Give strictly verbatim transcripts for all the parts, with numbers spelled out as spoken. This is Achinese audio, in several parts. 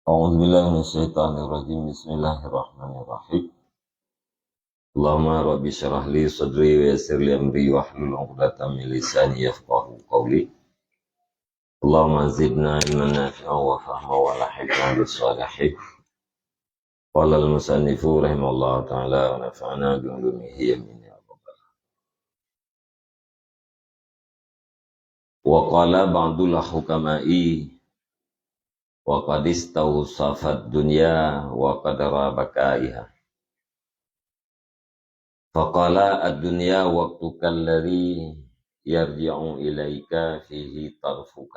أعوذ بالله من الشيطان الرجيم. بسم الله الرحمن الرحيم. اللهم رب اشرح لي صدري ويسر لي أمري واحلل عقدة من لساني يفقهوا قولي. اللهم زدنا علما نافعا وفهما وألحقنا بالصالحين. قال المصنف رحمه الله تعالى ونفعنا بعلومه آمين يا رب العالمين. وقال بعض الحكماء وقد استوصف الدنيا وقدر بقائها. فقال: الدنيا وقتك الذي يرجع إليك فيه طرفك،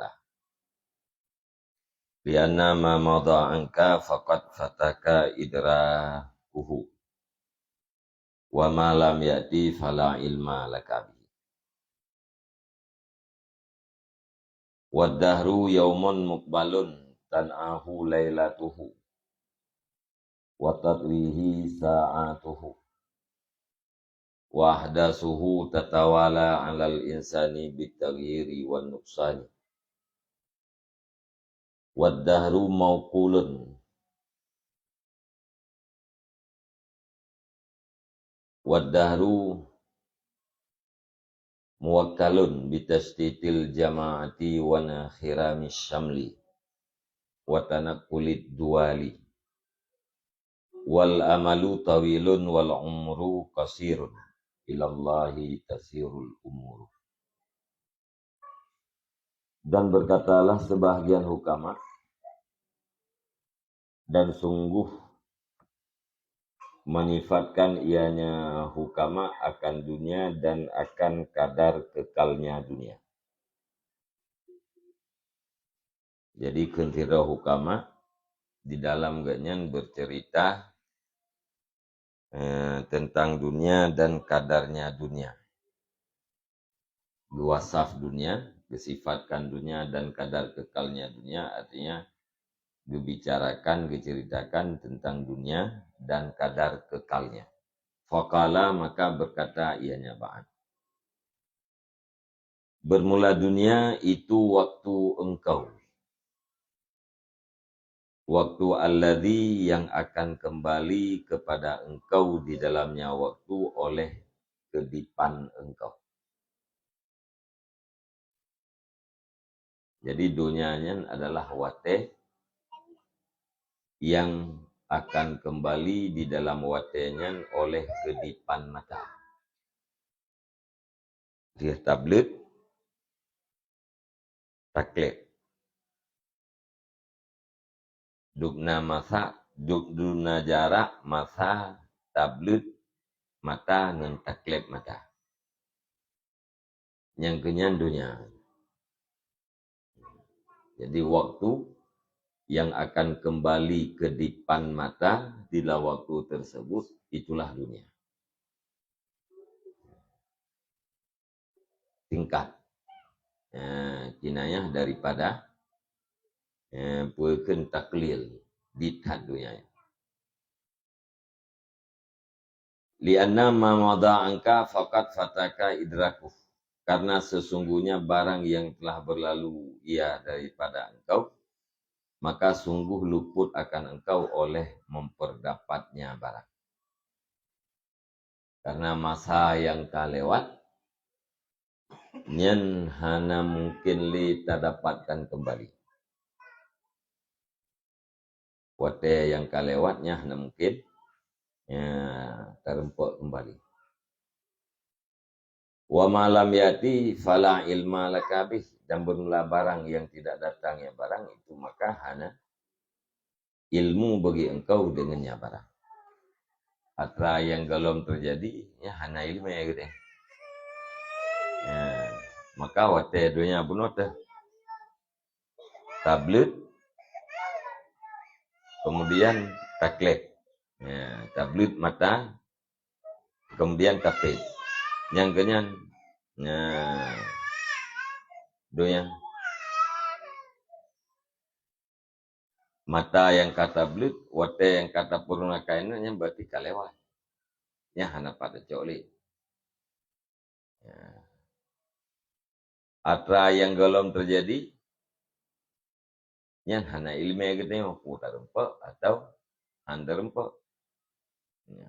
لأن ما مضى عنك فقد فاتك إدراكه، وما لم يأت فلا علم لك به. والدهر يوم مقبل تنعه ليلته وتطويه ساعته، وأحداثه تتوالى على الإنسان بالتغيير والنقصان. والدهر موكول والدهر موكل بتشتيت الجماعة وانخرام الشمل وتنقل الدول، والأمل طويل والعمر قصير، إلى الله تسير الأمور. Dan berkatalah sebahagian hukama, dan sungguh menifatkan ianya hukama akan dunia dan akan kadar kekalnya dunia. Jadi, kheun sidroe hukama di dalam geuh nyan bercerita, eh, tentang dunia dan kadarnya dunia. Geuwasaf dunia, geusifatkan dunia dan kadar kekalnya dunia, artinya geubicarakan, geuceritakan tentang dunia dan kadar kekalnya. Faqala, maka berkata ianya ba'an. Bermula dunia itu waktu engkau. Waktu alladzi yang akan kembali kepada engkau di dalamnya waktu oleh kedipan engkau. Jadi, dunia nyan adalah watée yang akan kembali di dalam watée nyan oleh kedipan mata. Dia tablet, takleb. Dubna masa, dub-, dubna jarak masa tablet mata ngon takleb mata. Nyang keunyan dunia. Jadi, waktu yang akan kembali ke dipan mata di dalam waktu tersebut, itulah dunia. Tingkat. Eh, kinayah daripada, eh, peue kheun taklil di that dunia. "Li'anna ma madha anka faqad fataka idrakuh." Karena sesungguhnya barang yang telah berlalu ia daripada engkau, maka sungguh luput akan engkau oleh memperdapatnya barang. Karena masa yang ka lewat, nyan hana mungkin lé tadapatkan kembali. Watée nyang ka lewat nyan hana mungkin, ya, tareumpok kembali. "Wa ma lam ya'ti fala ilma laka bih," dan bermula barang yang tidak datang ya barang itu, maka hana ilmu bagi engkau dengannya barang. Atra nyang gohlom teujadi, nyan hana ilmu ya geude. Ya, maka watée donya bunoe teuh tablet, kemudian takleb. Ya, tablet mata, kemudian tapet. Nyang keunyan, ya, donya. Mata nyang ka tablet, watée nyang ka tapeurunoe kaineuk nyan berarti ka lewat. Nyan hana pat tacok lé. Ya. Atra nyang gohlom teujadi, Nyan hana iéleumé geutanyoe peue tareumpok atawa hán tareumpok. Ya.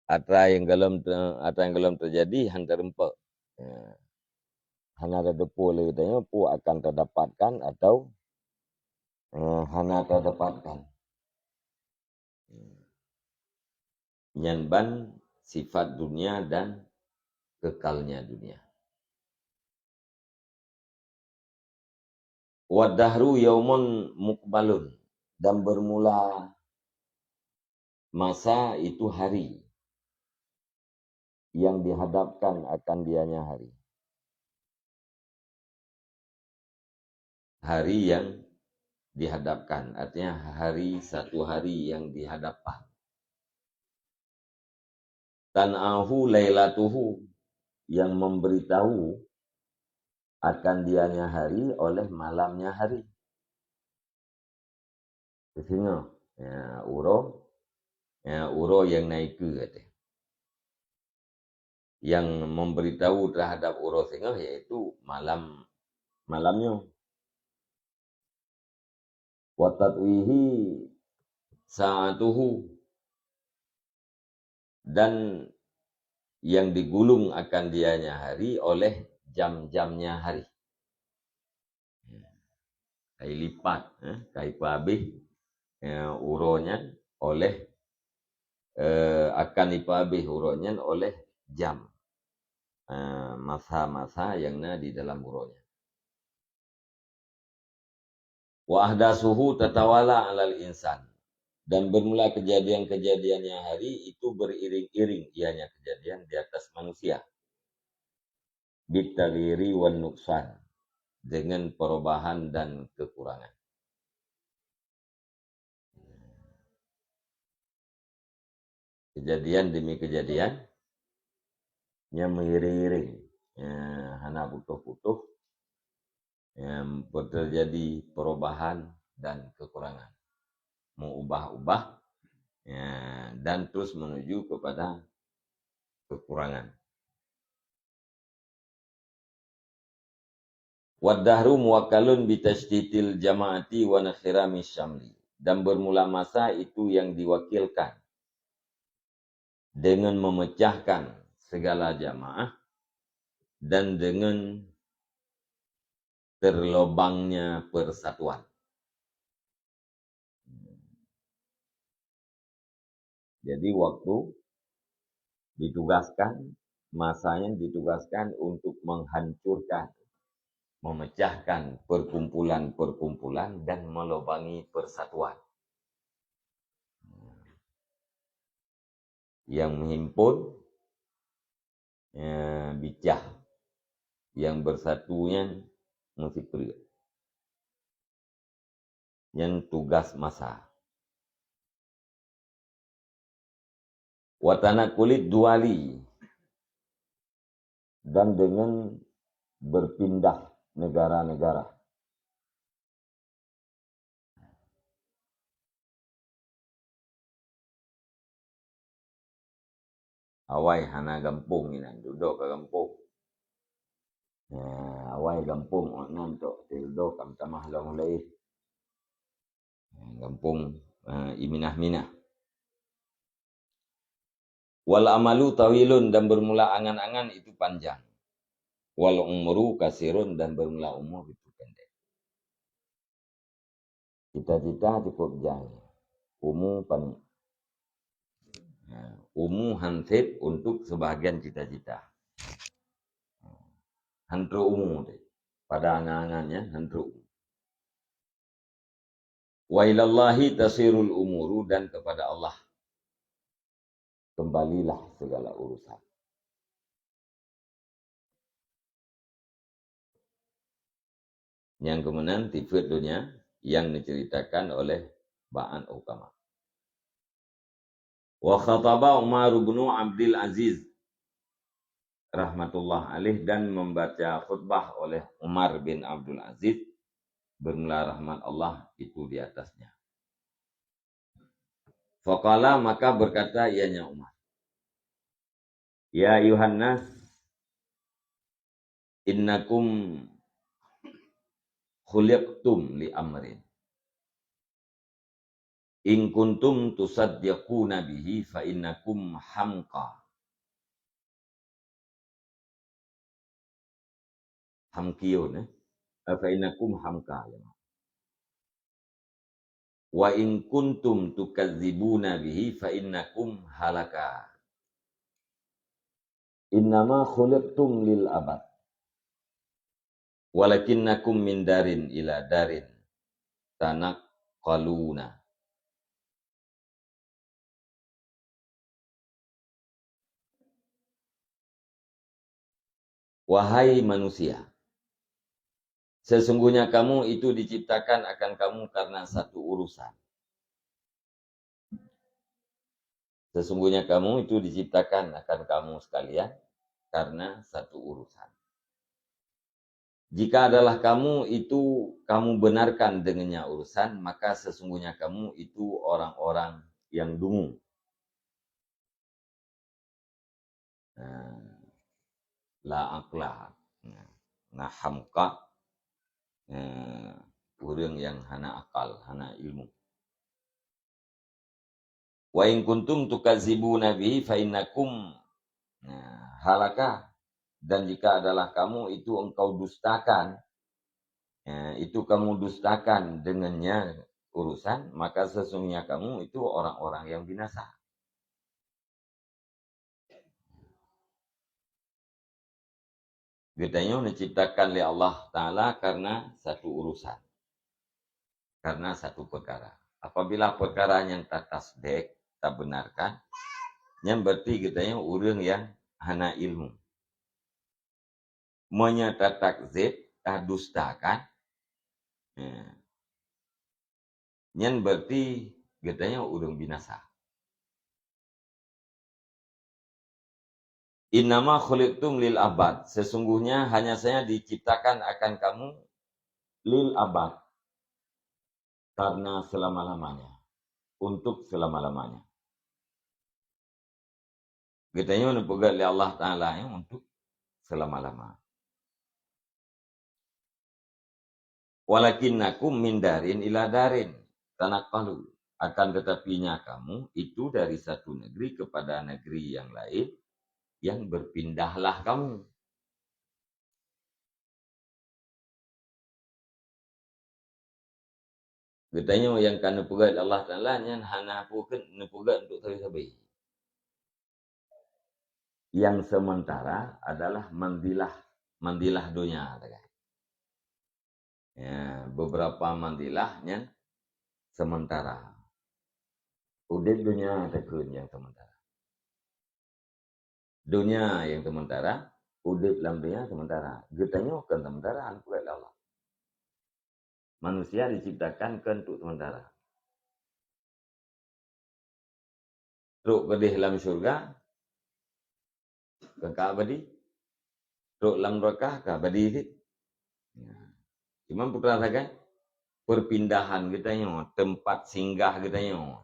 Atra nyang gohlom te-, atra nyang gohlom teujadi hán tareumpok. Ya. Hana tateupeue lé geutanyoe peue akan tadapatkan atawa, eh, hana tadapatkan. Nyan ban sifat dunia dan kekalnya dunia. Wad dahru yaumun muqbalun, dan bermula masa itu hari yang dihadapkan akan dianya hari. Hari yang dihadapkan, artinya hari, satu hari yang dihadapkan. Tan'ahu lailatuhu, yang memberitahu akan dianya hari oleh malamnya hari. Singoh, ya, uroe, ya, uroe nyang na ikeue teuh. Yang memberitahu terhadap uroe singoh yaitu malam, malam nyoe. Wa tatwihi sa'atuhu, dan yang digulung akan dianya hari oleh jam-jamnya hari. Kai lipat, eh, kai peuhabéh, eh, uroe nyan oleh, eh, akan ipeuhabéh uroe nyan oleh jam, eh, masa-masa nyang na di dalam uroe nyan. Wa ahdasuhu tatawala 'alal insan, dan bermula kejadian-kejadiannya hari itu beriring-iring ianya kejadian di atas manusia. Bitaghyiri wan nuqsan, dengan perubahan dan kekurangan. Kejadian demi kejadian, nyang meiring-iring, ya, hana putôh-putôh, ya, terjadi perubahan dan kekurangan, mengubah-ubah, ya, dan terus menuju kepada kekurangan. Wad dahru muwakkalun bi tasytitil jama'ati wa inkhirami syamli. Dan bermula masa itu yang diwakilkan dengan memecahkan segala jamaah dan dengan terlobangnya persatuan. Jadi, waktu ditugaskan, masanya ditugaskan untuk menghancurkan, memecahkan perkumpulan-perkumpulan dan melobangi persatuan. Nyang meuhimpon, eh, bicah. Nyang beusatu nyan meusipreuk. Nyan tugas masa. Wa tanaqulid duwali, dan dengan berpindah negara-negara. Awai hana gampông inan, dudoe ka gampông. Nah, awai gampông awaknyan tok, dudoe ka meutamah lom laén. Nah, gampông, eh, iminah-minah. Wal amalu tawilun, dan bermula angan-angan itu panjang. Wal umru kasirun, dan bermula umur itu pendek. Cita-cita cukup jai. Umu panik. Ya, umu hansip untuk sebahagian cita-cita. Hantrok umu tadi. Pada angan-angannya, hantrok umu. Wa ilallahi tasirul umuru, dan kepada Allah kembalilah segala urusan. Nyang keumeunang tifeuet donya nyang diceritakan oleh ba'an ukama. Wa khataba Umar bin Abdul Aziz rahmatullah alaih, dan membaca khutbah oleh Umar bin Abdul Aziz, bermula rahmat Allah itu di atasnya. Faqala, maka berkata ianya Umar, "Ya ayuhan nas, innakum khuliqtum li amrin. In kuntum tusaddiquna bihi fa innakum hamqa. Hamqiyun, eh? Eh, fa innakum hamqa, ya. Wa in kuntum tukadzibuna bihi fa innakum halaka. Innama khuliqtum lil abad. Walakinnakum min darin ila darin tanaqqaluna. Wahai manusia, sesungguhnya kamu itu diciptakan akan kamu karena satu urusan. Sesungguhnya kamu itu diciptakan akan kamu sekalian karena satu urusan. Jika adalah kamu itu kamu benarkan dengannya urusan, maka sesungguhnya kamu itu orang-orang yang dungu. Nah, la aqla. Nah, nah, hamqa, eh, ureuëng nyang hana akal, hana ilmu. Wa in kuntum tukadzibuna bihi fa innakum, nah, halaka. Dan jika adalah kamu itu engkau dustakan, eh, itu kamu dustakan dengannya urusan, maka sesungguhnya kamu itu orang-orang yang binasa. Geutanyoe neuciptakan lé Allah Taala karena satu urusan, karena satu peukara. Apabila peukara nyan tatasdek, tabenarkan, nyan berarti geutanyoe ureuëng nyang hana ilmu. Meunyoe tatakzib, tadustakan, ya, nyan berarti geutanyoe ureuëng binasa. Innama khuliqtum lil abad, sesungguhnya hanya saja diciptakan akan kamu lil abad, karena selama-lamanya, untuk selama-lamanya. Geutanyoe neupeugét lé Allah Taala nyan untuk selama-lama. Walakinnakum min darin ila darin tanaqqalu. Akan tetapinya kamu itu dari satu negeri kepada negeri yang lain, yang berpindahlah kamu. Geutanyoe nyang ka neupeugét Allah Taala nyan hana peue keu neupeugét untuk sabe-sabe. Nyang sementara adalah manzilah, manzilah donya sagai. Ya, beberapa manzilah nyan sementara. Udeb donya takheun nyang sementara. Donya nyang sementara, udeb lam donya sementara. Geutanyoe kon sementara, hana peugét lé Allah. Manusia diciptakan kon untuk sementara. Trok keudeh lam syurga, kon ka abadi. Trok lam neuraka, ka abadi cit. Ya. Cuman peue sagai, perpindahan geutanyoe, tempat singgah geutanyoe.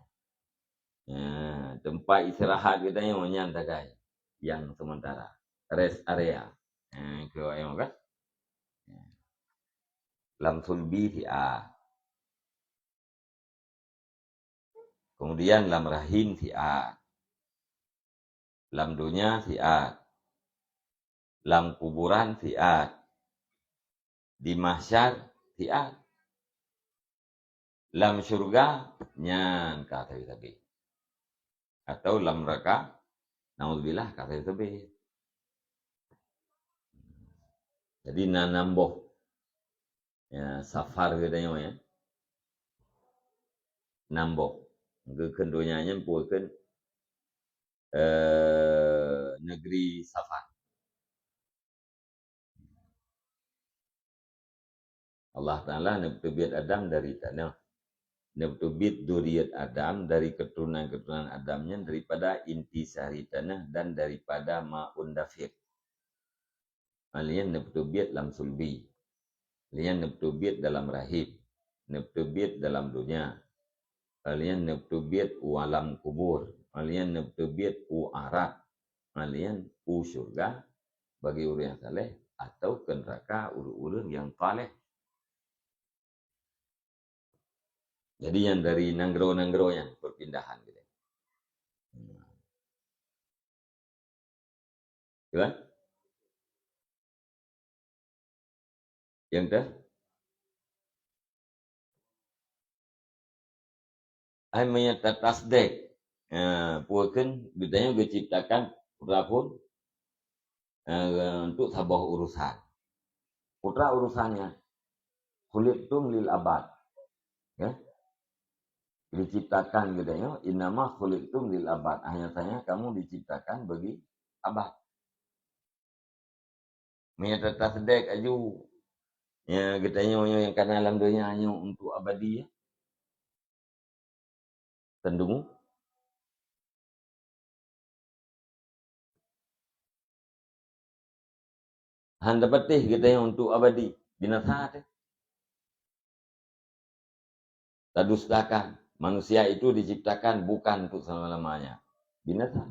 Ya, tempat istirahat geutanyoe nyan sagai nyang sementara. Rest area. Ya, keu awak nyoe kan? Ya. Lam sulbi siat. Kemudian lam rahim siat. Lam donya siat. Lam kuburan siat. Di mahsyar siat. Lam syurga nyan ka sabe-sabe. Atau lam neuraka, naudzubillah, ka sabe-sabe. Jadi na nam boh. Ya, safar geutanyoe, ya. Nam boh. Geukheun donya nyan peue kheun, eh, negeri safar. Allah Taala neupeuteubiet Adam dari tanoh. Neupeuteubiet zuriat Adam dari keuturonan-keuturonan Adam nyan daripada intisari tanoh dan daripada maun dafiq. Alien neupeuteubiet lam sulbi. Alien neupeuteubiet dalam rahim. Neupeuteubiet dalam donya. Alien neupeuteubiet u alam kubur. Alien neupeuteubiet u arat. Alien u syurga bagi ureuëng nyang saleh atau ke neraka ureuëng-ureuëng nyang taleh. Jadi nyang dari nanggroe-nanggroe nyan perpindahan gitu. Gitu kan? Nyang teu? Ai meunyoe tatasdek, eh, peue kheun geutanyoe geuciptakan peue phon, eh, untuk saboh urusan. Peue urusan nyan? Khuliqtum lil abad. Ya? Diciptakan geutanyoe, innama khuliqtum lil abad. Hanya saja kamu diciptakan bagi abad. Meunyoe tatasdek aju, ya, geutanyoe nyoe nyang kana lam donya nyoe untuk abadi, ya. Tandung. Han tapatéh geutanyoe untuk abadi, binasa teuh. Tadustakan, manusia itu diciptakan bukan untuk selama-lamanya. Binasa.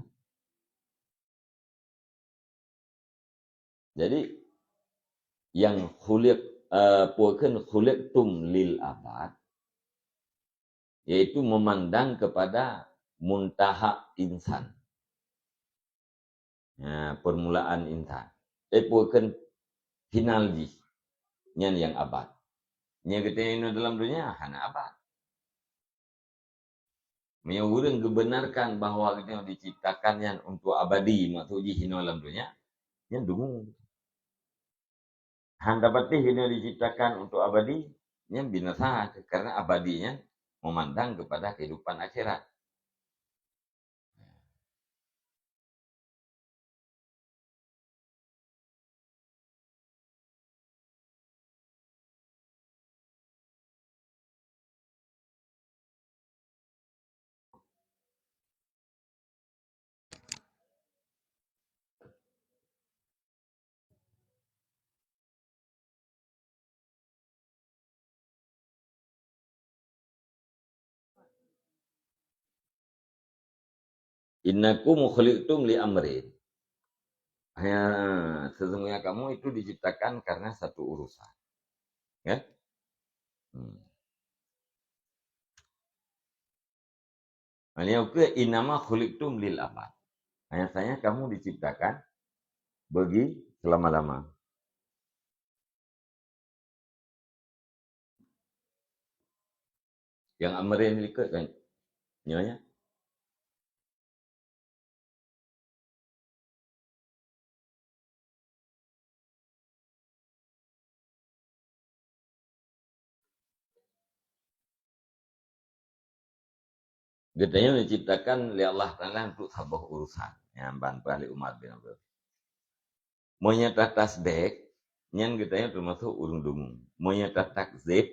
Jadi, yang khuliq, eh, peue kheun khuliqtum lil abad, yaitu memandang kepada muntaha insan. Ya, permulaan insan. Eh, peue kheun final jih. Nyan nyang abad. Nyang geutanyoe inoe dalam donya hana abad. Meunyoe ureuëng geubenarkan bahwa geutanyoe diciptakan nyan untuk abadi, maksud jih inoe lam donya, nyan dungu. Han tapatéh geutanyoe diciptakan untuk abadi, nyan binasa, karena abadi nyan memandang kepada kehidupan akhirat. Innakum khuliqtum li amrin. Hanya, sesungguhnya kamu itu diciptakan karena satu urusan. Ya? Hmm. Hanya ke innama khuliqtum lil abad. Hanya saja kamu diciptakan bagi selama-lama. Nyang amrin likot kan? Nyoe ya. Geutanyoe diciptakan lé Allah Taala untuk saboh urusan. Nyang ban peugah lé Umar bin Abdul. Meunyoe tatasdek, nyan geutanyoe teumasok ureuëng dungu. Meunyoe tatakzib,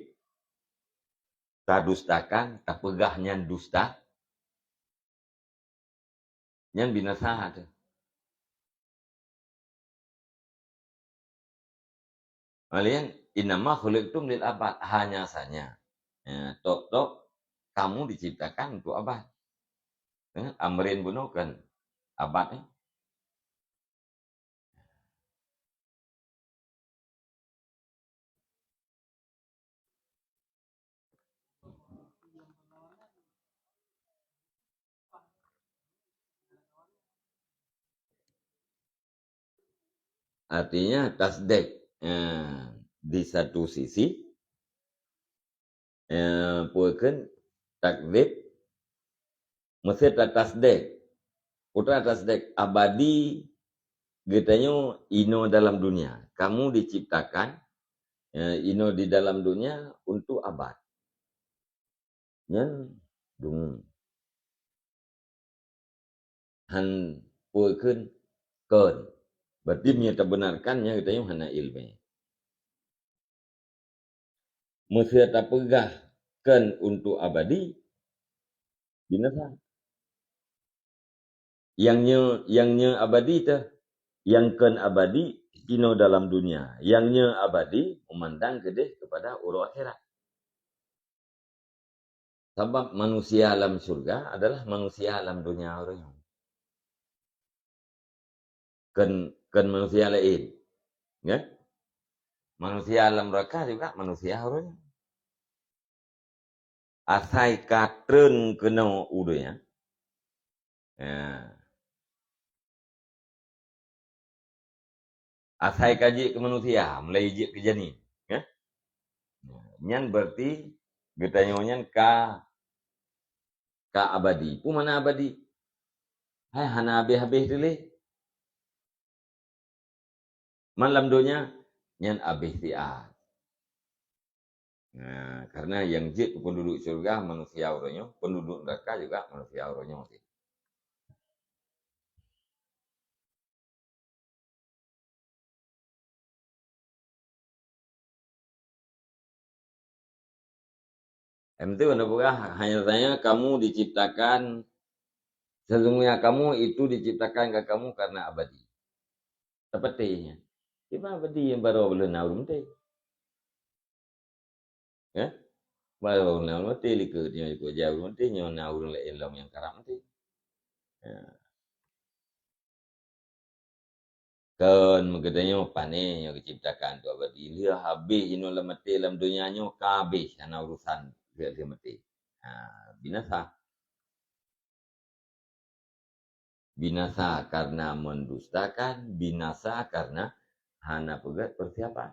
tadustakan, tapeugah nyan dusta, nyan binasa teuh. Laén, innama khuliqtum lil abad, hanya saja. Ya, tok-tok kamu diciptakan untuk abad. Ya, amrin bunoe kan abad, ya. Artinya tasdek, eh, di satu sisi, eh, peue kheun takzib, meusé tatasdek. Peue tasdek, abadi geutanyoe inoe dalam dunia. Kamu diciptakan, eh, inoe di dalam dunia untuk abad. Nyan dungu. Han peue kheun kon. Berarti meunyoe tabenarkan nyan geutanyoe hana iéleumé. Meusé tapeugah kon untuk abadi, binasa. Nyang nyoe, nyang nyoe abadi teuh, nyang kon abadi inoe dalam dunia. Nyang nyoe abadi memandang keudeh kepada uroe akhirat. Sabab manusia lam syurga adalah manusia lam dunia ureuëng nyoe. Kon, kon manusia laén. Ya? Manusia lam neraka juga manusia ureuëng nyoe. asai ka treun keunoe u donya. Ya. Asai ka jeuet keu manusia, mulai jeuet keu janin, ya. Nyan berarti geutanyoe nyan ka, ka abadi. Peue makna abadi? Hai hana habéh-habéh teuh lé. Man lam donya nyan abéh siat. Nah, karena nyang jeuet keu peunduduek syeuruga manusia uroe nyoe, peunduduek neuraka juga manusia uroe nyoe. Em tu anda peugah, hanya saja kamu diciptakan, sesungguhnya kamu itu diciptakan ke kamu karena abadi. Sepertinya. Cuma abadi nyang baroe ulôn na ureuëng maté. Ya? Baroe na ureuëng maté, likot nyoe likot jai ureuëng maté, nyoe na ureuëng laén lom nyang karap maté. Ya. Kon meugeutanyoe pane nyang geuciptakan tu abadi. Lheueh habéh inoe lam maté lam donya nyoe ka habéh, hana urusan lheueh-lheueh maté. Ha, binasa. Binasa karena mendustakan, binasa karena hana peugét persiapan.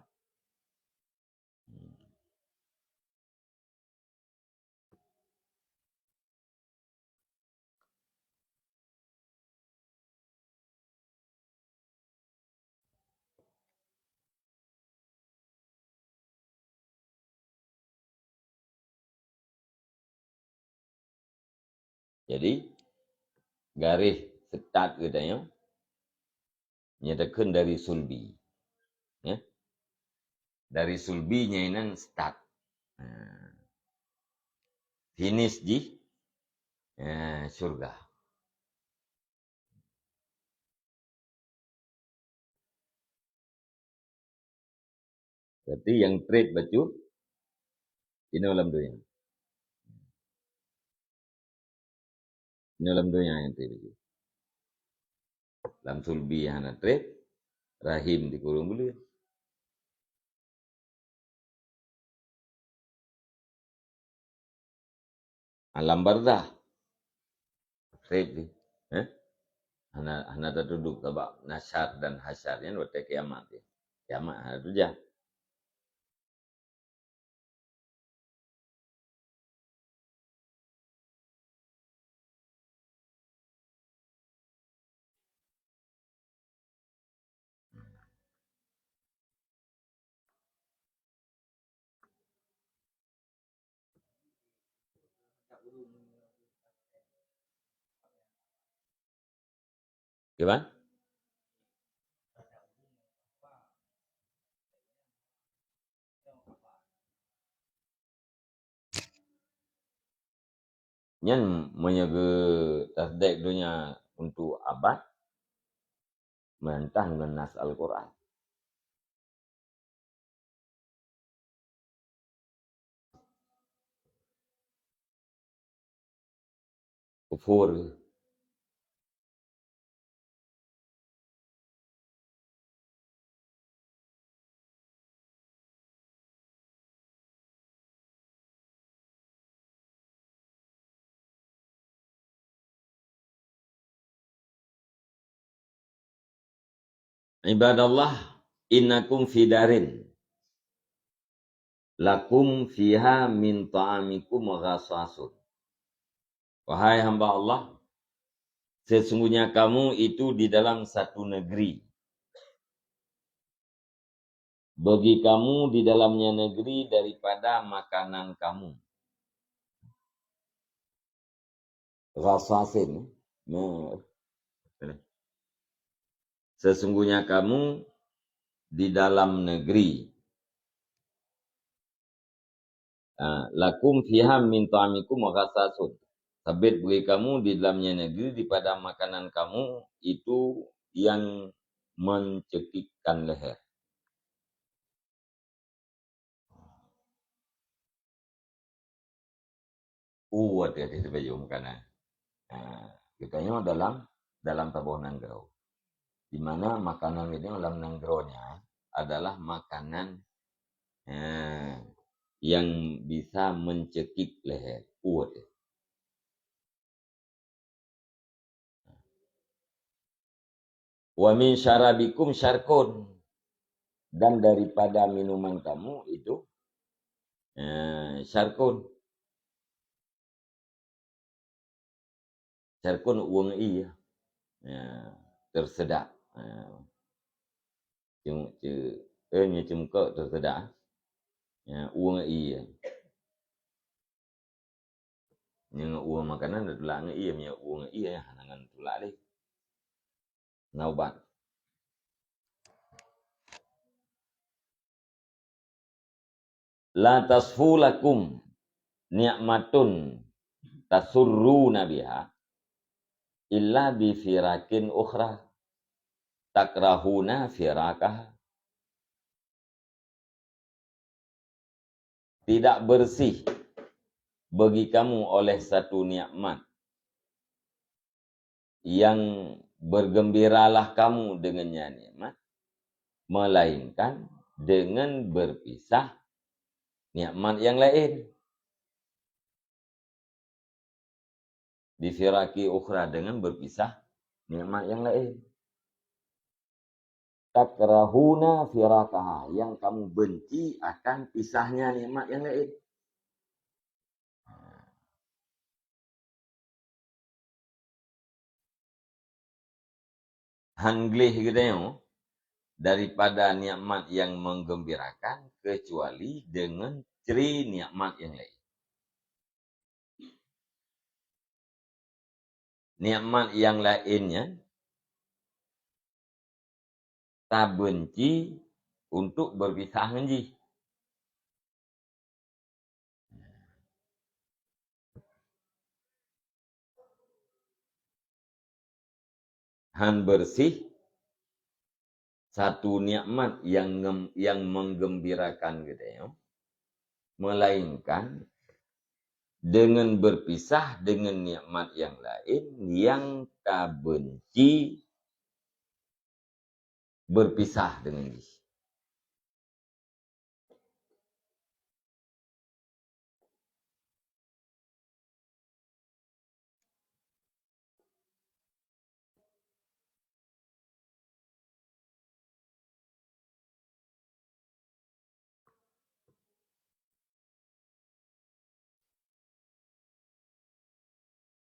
Jadi, garéh start geutanyoe, nyan takheun dari sulbi. Ya. Dari sulbi nyan inan start. Ha. Finish jih, ha, syurga. Berarti nyang trép bacut inoe lam donya. Inoe lam donya nyang trép bacut. Lam sulbi hana trép, rahim dikurung buleuen. Alam barzah. Trép jih. Eh? Hana, hana tatudok sabab nasyar dan hasyar nyan watée kiamat jih. Kiamat hana tujak. Kiban? Nyan meunyoe geutasdek donya untuk abad, meurantah ngon nas Al-Qur'an. Kufur. Ibadallah, innakum fi darin lakum fiha min ta'amikum ghasasun. Wahai hamba Allah, sesungguhnya kamu itu di dalam satu negeri. Bagi kamu di dalamnya negeri daripada makanan kamu. Ghasasin. Nah. Sesungguhnya kamu di dalam negeri. Ah, lakum fiha min ta'amikum ghasasun. Sabit bagi kamu di dalamnya negeri daripada makanan kamu itu yang mencekikkan leher. Uwat ya kita baju makanan. Ha, kita nyoe dalam, dalam saboh nanggroe. Di mana makanan kita dalam nanggroe nyan adalah makanan, eh, yang bisa mencekik leher, uwet. "Wa min syarabikum syarkun," dan daripada minuman kamu itu, eh, syarkun. Syarkun ueng ie, ya, tersedak. Ya. Cem-, ce-, eh, nyo cemkok tersedak. Ya, ueng ie. Nyo ueng makanan da tulak ngon ie, nyo ueng ie, ya, hana ngon tulak lé. Na ubat. "La tasfu lakum ni'matun tasurruna biha illa bi firakin ukhra takrahuna firakaha." Tidak bersih bagi kamu oleh satu nikmat yang bergembiralah kamu dengannya nikmat, melainkan dengan berpisah nikmat yang lain. Bifiraki ukhra, dengan berpisah nikmat yang lain. Takrahuna firakaha, yang kamu benci akan pisahnya nikmat yang lain. Han gleh geutanyoe daripada nikmat yang menggembirakan kecuali dengan cri nikmat yang lain. Nikmat yang laén nyan tabenci untuk berpisah ngon jih. Han bersih satu nikmat yang ngem-, yang menggembirakan geutanyoe, melainkan dengan berpisah dengan nikmat yang laén yang tabenci berpisah dengan jih.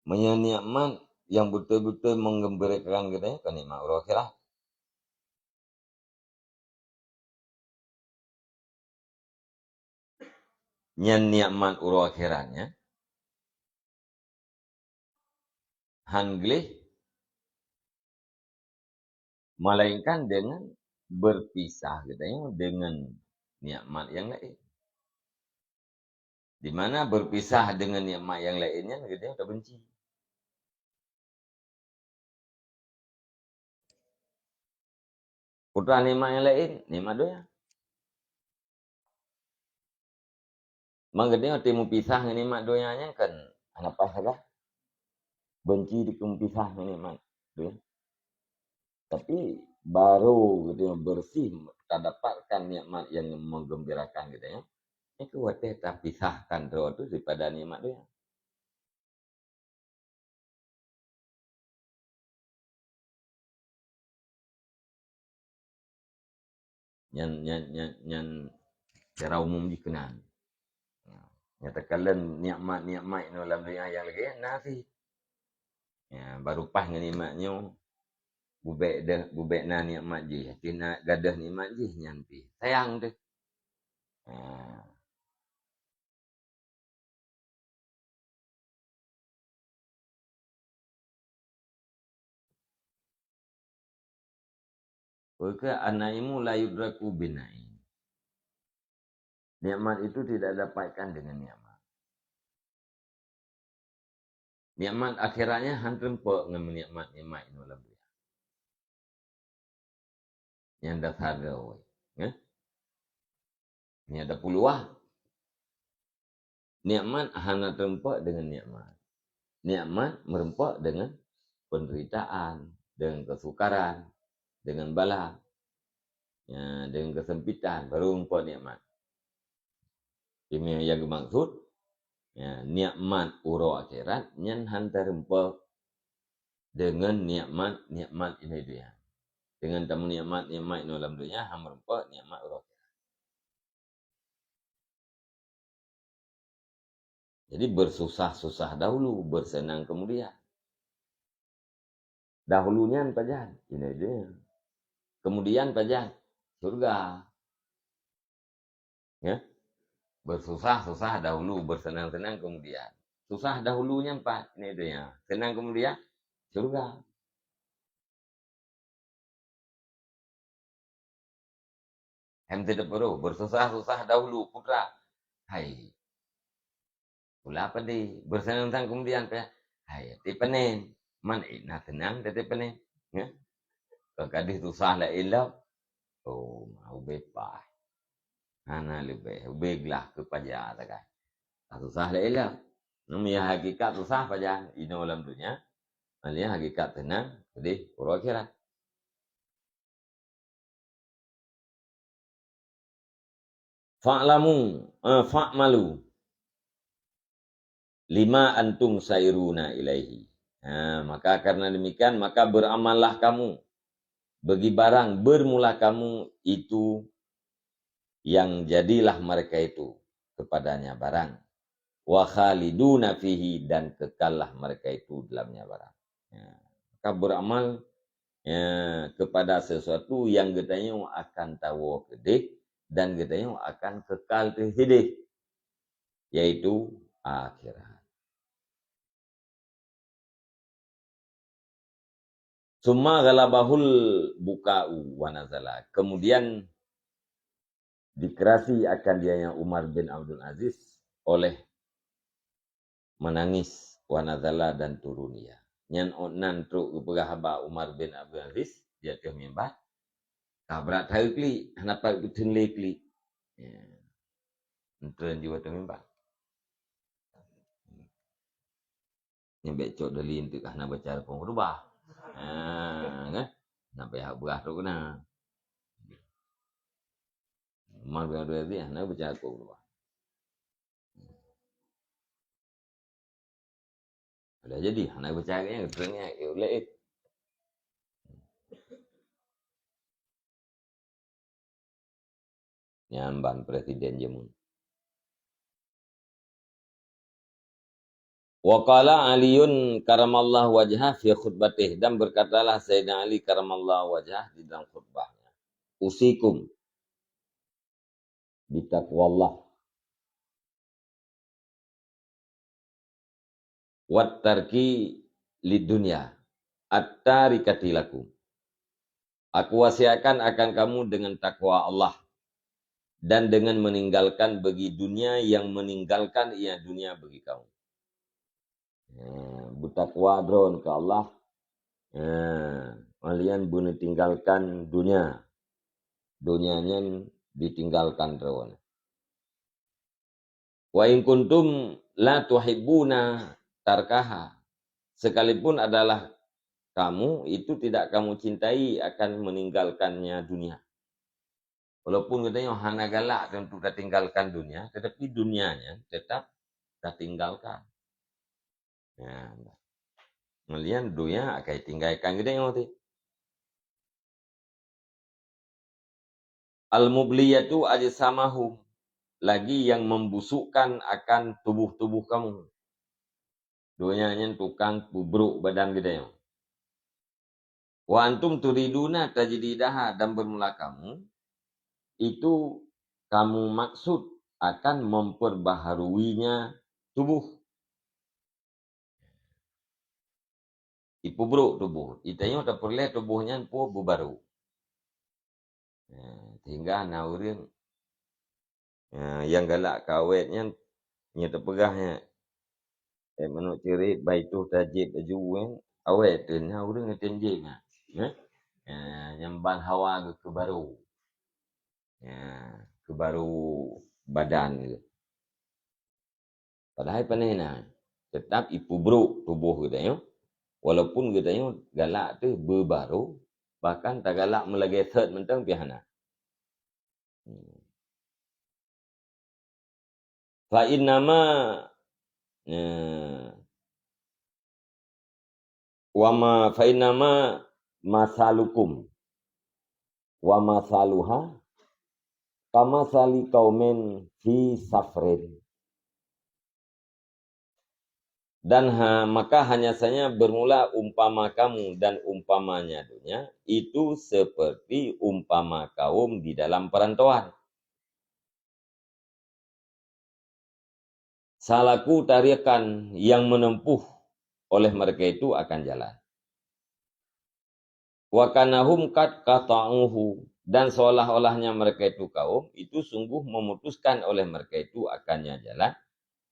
Meunyoe nikmat nyang beutôi-beutôi menggembirakan geutanyoe, kon nikmat uroe akhirat. Nyan nikmat uroe akhirat nyan han gleh, melainkan dengan berpisah geutanyoe dengan nikmat nyang laén. Di mana berpisah dengan nikmat nyang laén nyan geutanyoe tabenci. Peue teuma nikmat nyang laén? Nikmat donya. Maka geutanyoe teuh meupisah ngon nikmat donya nyan kan hana paih sagai. Benci teuh meupisah ngon nikmat donya. Tapi baru geutanyoe bersih tadapatkan nikmat nyang menggembirakan geutanyoe, nyan keuh watèe tapisahkan droe teuh daripada nikmat donya. Nyan, nyan, nyan, nyan secara umum jih keunan. Nyang takalon nikmat-nikmat inoe lam donya nyang lagèe nyan na cit. Ya, baru paih ngon nikmat nyoe, bubek deh, bubek na nikmat jih, akhé na gadôh nikmat jih nyan pih. Sayang teuh. Ha. Peue keuh an-na'imu la yudraku bin na'im. Nikmat itu tidak dapatkan dengan nikmat. Nikmat akhirat nyan han teurumpok ngon nikmat-nikmat inoe lam donya. Nyang dasar droe, ya. Nyan ada peuluwah. Nikmat hana teurumpok dengan nikmat. Nikmat meurumpok dengan penderitaan, dengan kesukaran, dengan bala, ya, dengan kesempitan, baru rumpok nikmat. Teuma nyang geumaksud, ya, nikmat uroe akhirat nyan han tareumpok deungon nikmat-nikmat inong donya. Deungon tameunikmat-nikmat inong lam donya, han meureumpok nikmat uroe akhirat. Jadi, bersusah-susah dahulu, bersenang kemudian. Dahulu nyan pajan? Inong donya. Kemudian pajan? Syurga. Ya? Bersusah-susah dahulu, bersenang-senang kemudian. Susah dahulu nyan pat? Inong donya. Senang kemudian? Syurga. Hem teudeuk peuruh, bersusah-susah dahulu, putra. Hai. Pula pedih, bersenang-senang kemudian, pih. Hai, até panen. Man, eh, na seunang até panen. Ya? Ka gadih susah laén lom. Oh, ma ubé paih. Hana leubeh, ubé glah keu paja sagai. Ka susah laén lom. Nang meunyo hakikat susah pajan, inong lam donya. Nang hakikat seunang, pedih, uroe akhirat. Fa'lamu, eh, fa'malu lima antum sairuna ilaihi. Ha, maka karena demikian, maka beramallah kamu bagi barang bermula kamu itu yang jadilah mereka itu kepadanya barang. Wa khaliduna fihi, dan kekallah mereka itu dalamnya barang. Ya. Maka beramal, ya, kepada sesuatu yang geutanyoe akan tawoe keudeh dan geutanyoe akan kekal keudeh, yaitu akhirat. Summa ghalabahul buka'u wa nazala. Kemudian dikerasi akan dianya Umar bin Abdul Aziz oleh menangis, wa nazala, dan turun ia. Nyan ôk nan trok geupeugah haba Umar bin Abdul Aziz di ateueh mimbar, ka brat hai klik, hana pat geuteun lé klik. Ya. Eunteuen ju ateueh mimbar. Nyan bék cok dalil teuka hana baca rukon khutbah. Ha, kan? Sampai hak beurah tu kena. Mal beurah tu hana baca rukon khutbah. Dah jadi, hana baca ayat nyan, terang ayat, eh, ulek, eh. Nyan ban presiden jameun. Wa qala Aliun karamallahu wajhah fi khutbatih, dan berkatalah Sayyidina Ali karamallahu wajhah di dalam khutbahnya, "Usikum bitaqwallah wat tarki lidunya at-tarikati lakum." Aku wasiatkan akan kamu dengan takwa Allah dan dengan meninggalkan bagi dunia yang meninggalkan ia dunia bagi kamu. Eh, beutakwa droen keu Allah, eh, malian beuneutinggalkan dunia. Dunia nyan ditinggalkan droen. Wa in kuntum la tuhibbuna tarkaha. Sekalipun adalah kamu itu tidak kamu cintai akan meninggalkannya dunia. Walaupun geutanyoe hana galak untuk tatinggalkan dunia, tetapi dunia nyan tetap tatinggalkan. Ya. Malian dunia akan tinggalkan geutanyoe teuh. Al-mubliyatu ajsamahum, lagi yang membusukkan akan tubuh-tubuh kamu. Dunia nyan tukang peubrok badan geutanyoe. Wa antum turiduna tajdidaha, dan bermula kamu, itu kamu maksud akan memperbaharuinya tubuh. Ipeubrok tuboh. Geutanyoe tapeureulée tuboh nyan pih beubaru. Eh, sehingga na ureuëng, eh, nyang galak keu awét nyan, nyoe teupeugah nyan, eh, manok ceurit, bah itôh tajieb laju nyan, awét teuh na ureuëng geutém jieb nyan. Eh? Eh, nyang ban hawa geuh keu baru. Ya, keu baru badan geuh. Padahai panéh na, teutap ipeubrok tuboh geutanyoe, walaupun geutanyoe galak teuh beubaru, bahkan tagalak meulagée sot mantong pih hana. Hmm. Fa innama, eh, wa ma, fa innama masalukum wa masaluha kamasali qaumin fi safrin. Dan ha-, maka hanya saja bermula umpama kamu dan umpamanya dunia itu seperti umpama kaum di dalam perantauan. Salaku tariqan, yang menempuh oleh mereka itu akan jalan. Wa kanahum qad qata'uhu, dan seolah-olahnya mereka itu kaum itu sungguh memutuskan oleh mereka itu akannya jalan.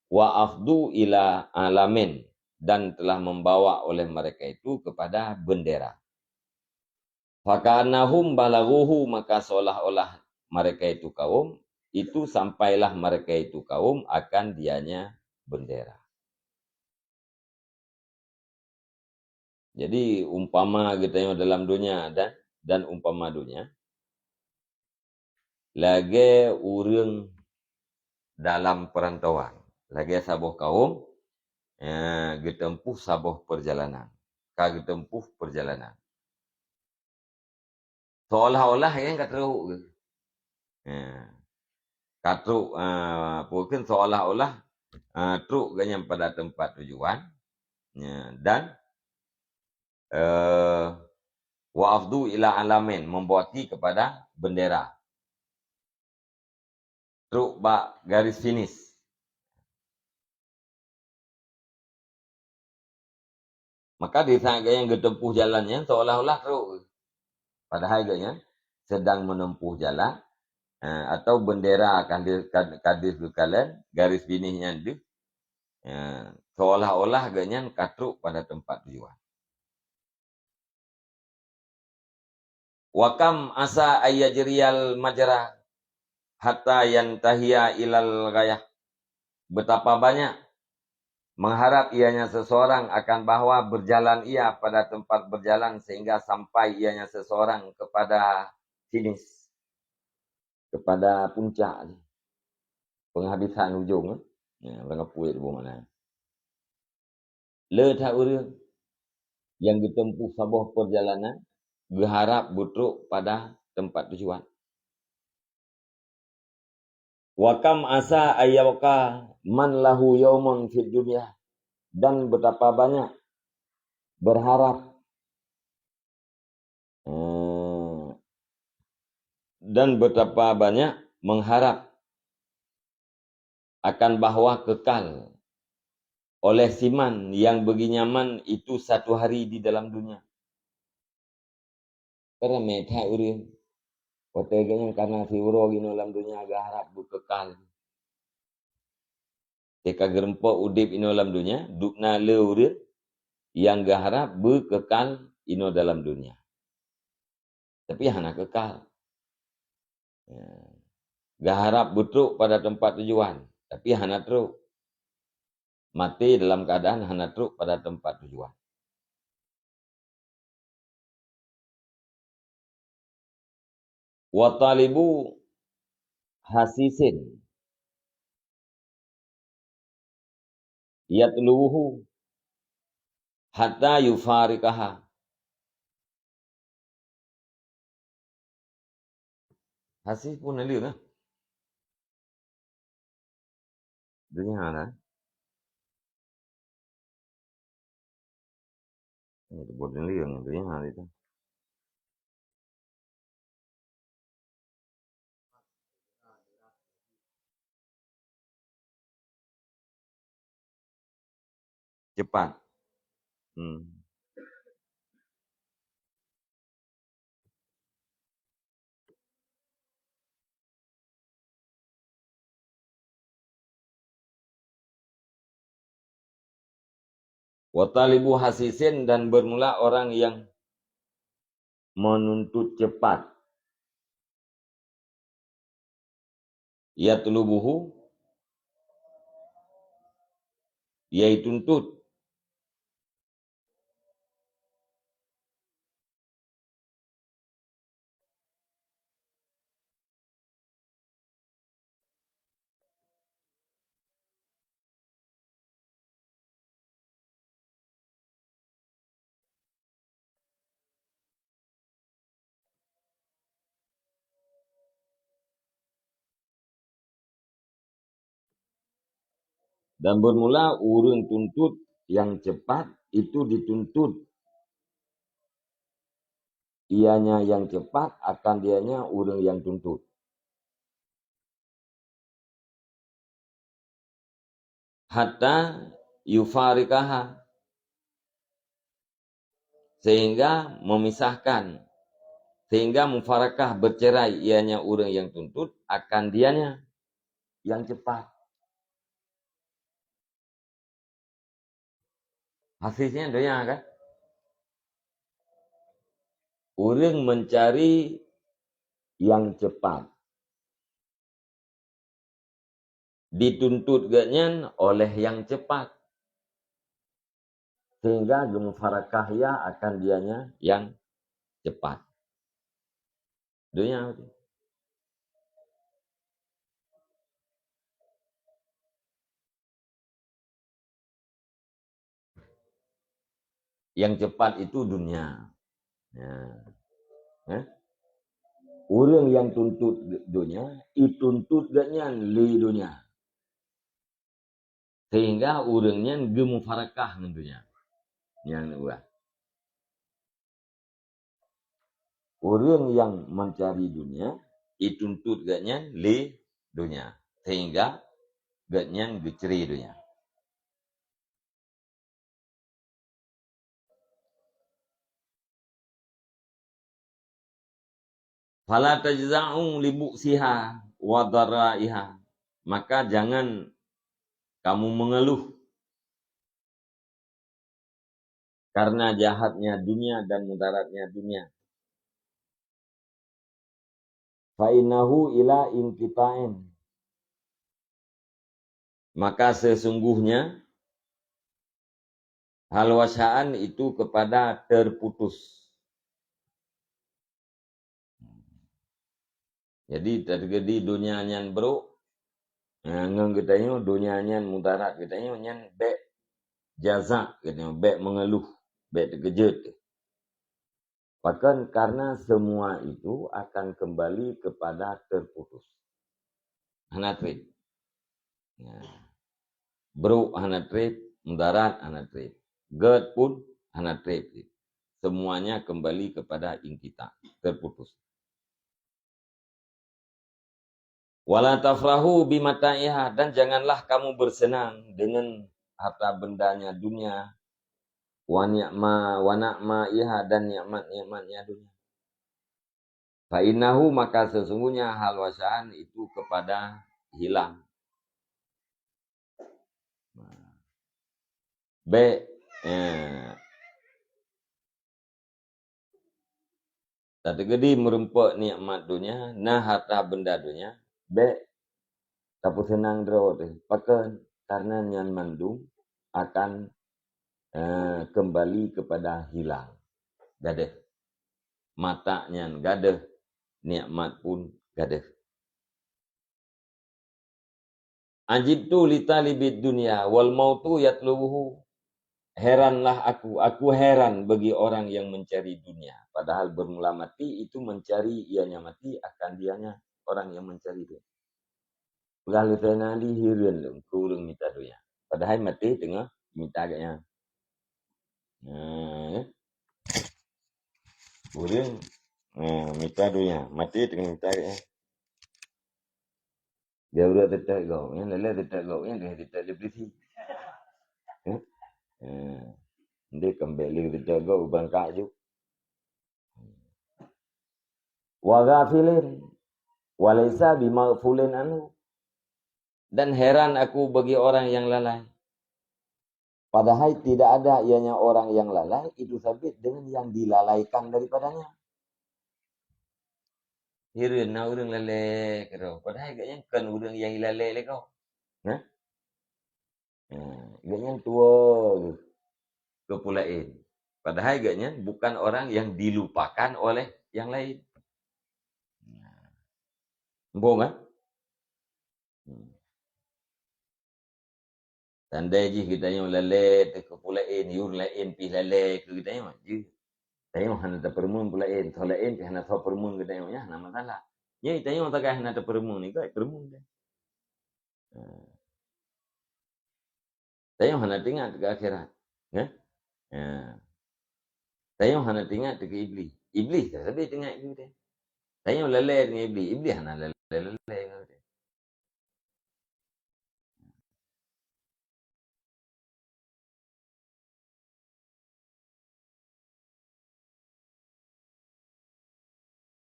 Wa afdu ila alamin, dan telah membawa oleh mereka itu kepada bendera. Faka'annahum balaghuhu, maka seolah-olah mereka itu kaum, itu sampailah mereka itu kaum akan dianya bendera. Jadi, umpama geutanyoe dalam dunia dan, dan umpama dunia, lagée ureuëng dalam peurantauan, lagée saboh kaum, eh, geuteumpuh saboh peurjalanan, ka geuteumpuh peurjalanan. Seolah-olah nyan ka trok geuh. Ya. Ka trok, ah, pokoknya seolah-olah, ah, trok geuh nyan pada teumpat tujuan. Ya, dan, eh, wa afdu ila alamin, membawakan kepada bendera. Trok bak garis finish. Maka di saat geuh nyan geuteumpuh jalan nyan seolah-olah trok. Padahai geuh nyan sedang menempuh jalan, eh, atau bendera ka deuh, ka, ka deuh geukalon, garis finish nyan deuh. Eh, seolah-olah geuh nyan ka trok pada teumpat tujuan. Wa kam asa ayyajriyal majra hatta yantahiya ilal ghayah. Betapa banyak mengharap ianya seseorang akan bahwa berjalan ia pada tempat berjalan sehingga sampai ianya seseorang kepada finish, kepada puncak, penghabisan ujung, eh. Ya, ureuëng apui itu makna. Le that ureuëng nyang geuteumpuh saboh peurjalanan, geuharab beutrok pada teumpat tujuan. Wa kam asa ayyabqa man lahu yaumun fid dunya, dan betapa banyak berharap, eh, dan betapa banyak mengharap akan bahwa kekal oleh siman yang bagi nyaman itu satu hari di dalam dunia. Ramé that ureuëng, watée geuh nyan kana siuroe inoe lam dunia geuharab beukekal. Teuka geurumpok udeb inoe lam dunia, dubna le ureuëng nyang geuharab beukekal inoe dalam dunia. Tapi hana kekal. Ya. Geuharab beutrok pada teumpat tujuan, tapi hana trok. Maté dalam keadaan hana trok pada teumpat tujuan. Wa talibu hasisin yatlubuhu hatta yufariqaha. Hasih pun na leueng ah. Donya na. Ini buet na leueng donya na itu. Cepat. Hmm. Wa talibu hasisin, dan bermula orang yang menuntut cepat. Yatlubuhu, yaitu tuntut. Dan bermula ureuëng tuntut nyang cepat itu dituntut ianya nyang cepat akan dianya ureuëng nyang tuntut. Hatta yufariqaha, sehingga memisahkan, sehingga mufarakah, bercerai ianya ureuëng nyang tuntut akan dianya nyang cepat. Hasilnya donya kan? Ureuëng mencari nyang cepat. Dituntut geuhnyan oleh nyang cepat. Sehingga geumufarakah ia akan dianya nyang cepat. Donya tu. Nyang cepat itu dunia. Ya. Eh? Ureuëng nyang tuntut dunia, ituntut geuhnyan lé dunia. Sehingga ureuëng nyan geumufarakah ngon dunia. Nyang neubuah. Ureuëng nyang mencari dunia, ituntut geuhnyan lé dunia, sehingga geuhnyan geucre dunia. Fala tajza'u li bu'siha wa dharaiha. Maka jangan kamu mengeluh karena jahatnya dunia dan mudaratnya dunia. Fa innahu ila inqita'in. Maka sesungguhnya hal wasaan itu kepada terputus. Jadi, teukeudi dunia nyan brok, eh, ngon geutanyoe, dunia nyan mudarat geutanyoe, nyan bék jaza geutanyoe, bék mengeluh, bék teukeujot. Pakon? Karena semua itu akan kembali kepada terputus. Hana treb. Nah. Brok hana treb, mudarat hana treb. Gét pun hana treb. Semuanya kembali kepada inqita, terputus. Wala tafrahu bimata'iha, dan janganlah kamu bersenang dengan harta bendanya dunia. Wa ni'ma, wa na'maiha, dan nikmat-nikmatnya dunia. Fa innahu, maka sesungguhnya hal wasaan itu kepada hilang. Bék, eh, tateukeudi meurumpok nikmat dunia, na harta benda dunia, bék tapeuseunang droe teuh. Pakon? Karena nyan mandum akan, eh, kembali kepada hilang. Gadeh. Mata nyan gadeh, nikmat pun gadeh. Ajibtu li talibid dunya wal mautu yatlubuhu. Heranlah aku, aku heran bagi orang yang mencari dunia. Padahal bermula mati itu mencari ianya mati akan dianya orang yang mencari dunia. Peugah lé Saidina Ali, hireuen lôn keu ureuëng mita dunia. Padahai maté teungoh mita geuh nyan. Nah, ya. Ureuëng, eh, mita dunia, maté teungoh mita geuh nyan. Dia ureuëng teutap gob, nyan lé teutap gob, nyan lé teutap lé polisi. Eh? Eh. Ndeh kambek lé teutap gob, bangkak ju. Wa ghafilin, wa laisa bimaghfulin anhu. Dan heran aku bagi orang yang lalai. Padahai tidak ada ianya orang yang lalai itu sabit dengan yang dilalaikan daripadanya. Hireuen na ureuëng lalai keudroe, padahai geuhnyan kon ureuëng nyang ilalai lé gob. Nah? Nah, geuhnyan tuwoe geuh keu peue laén. Padahai geuhnyan bukan orang yang dilupakan oleh yang lain. Nah. Muphom, kan? Hmm. Tandai jih geutanyoe lalai teuh keu peue laén, ureuëng laén pih lalai keu geutanyoe. Jih. Tanyoe hana tapeureumeun peue laén, soe laén pih hana soe peureumeun geutanyoe, nyan hana masalah. Nyoe tanyoe sagai hana tapeureumeun, ikot peureumeun deh. Ha. Tanyoe hana teuingat keu akhirat. Nyan? Ya. Tanyoe hana teuingat keu Iblih. Iblih sabe teuingat keu teuh. Tanyoe lalée deungon Iblih. Iblih hana lalée-lalée ngon teuh.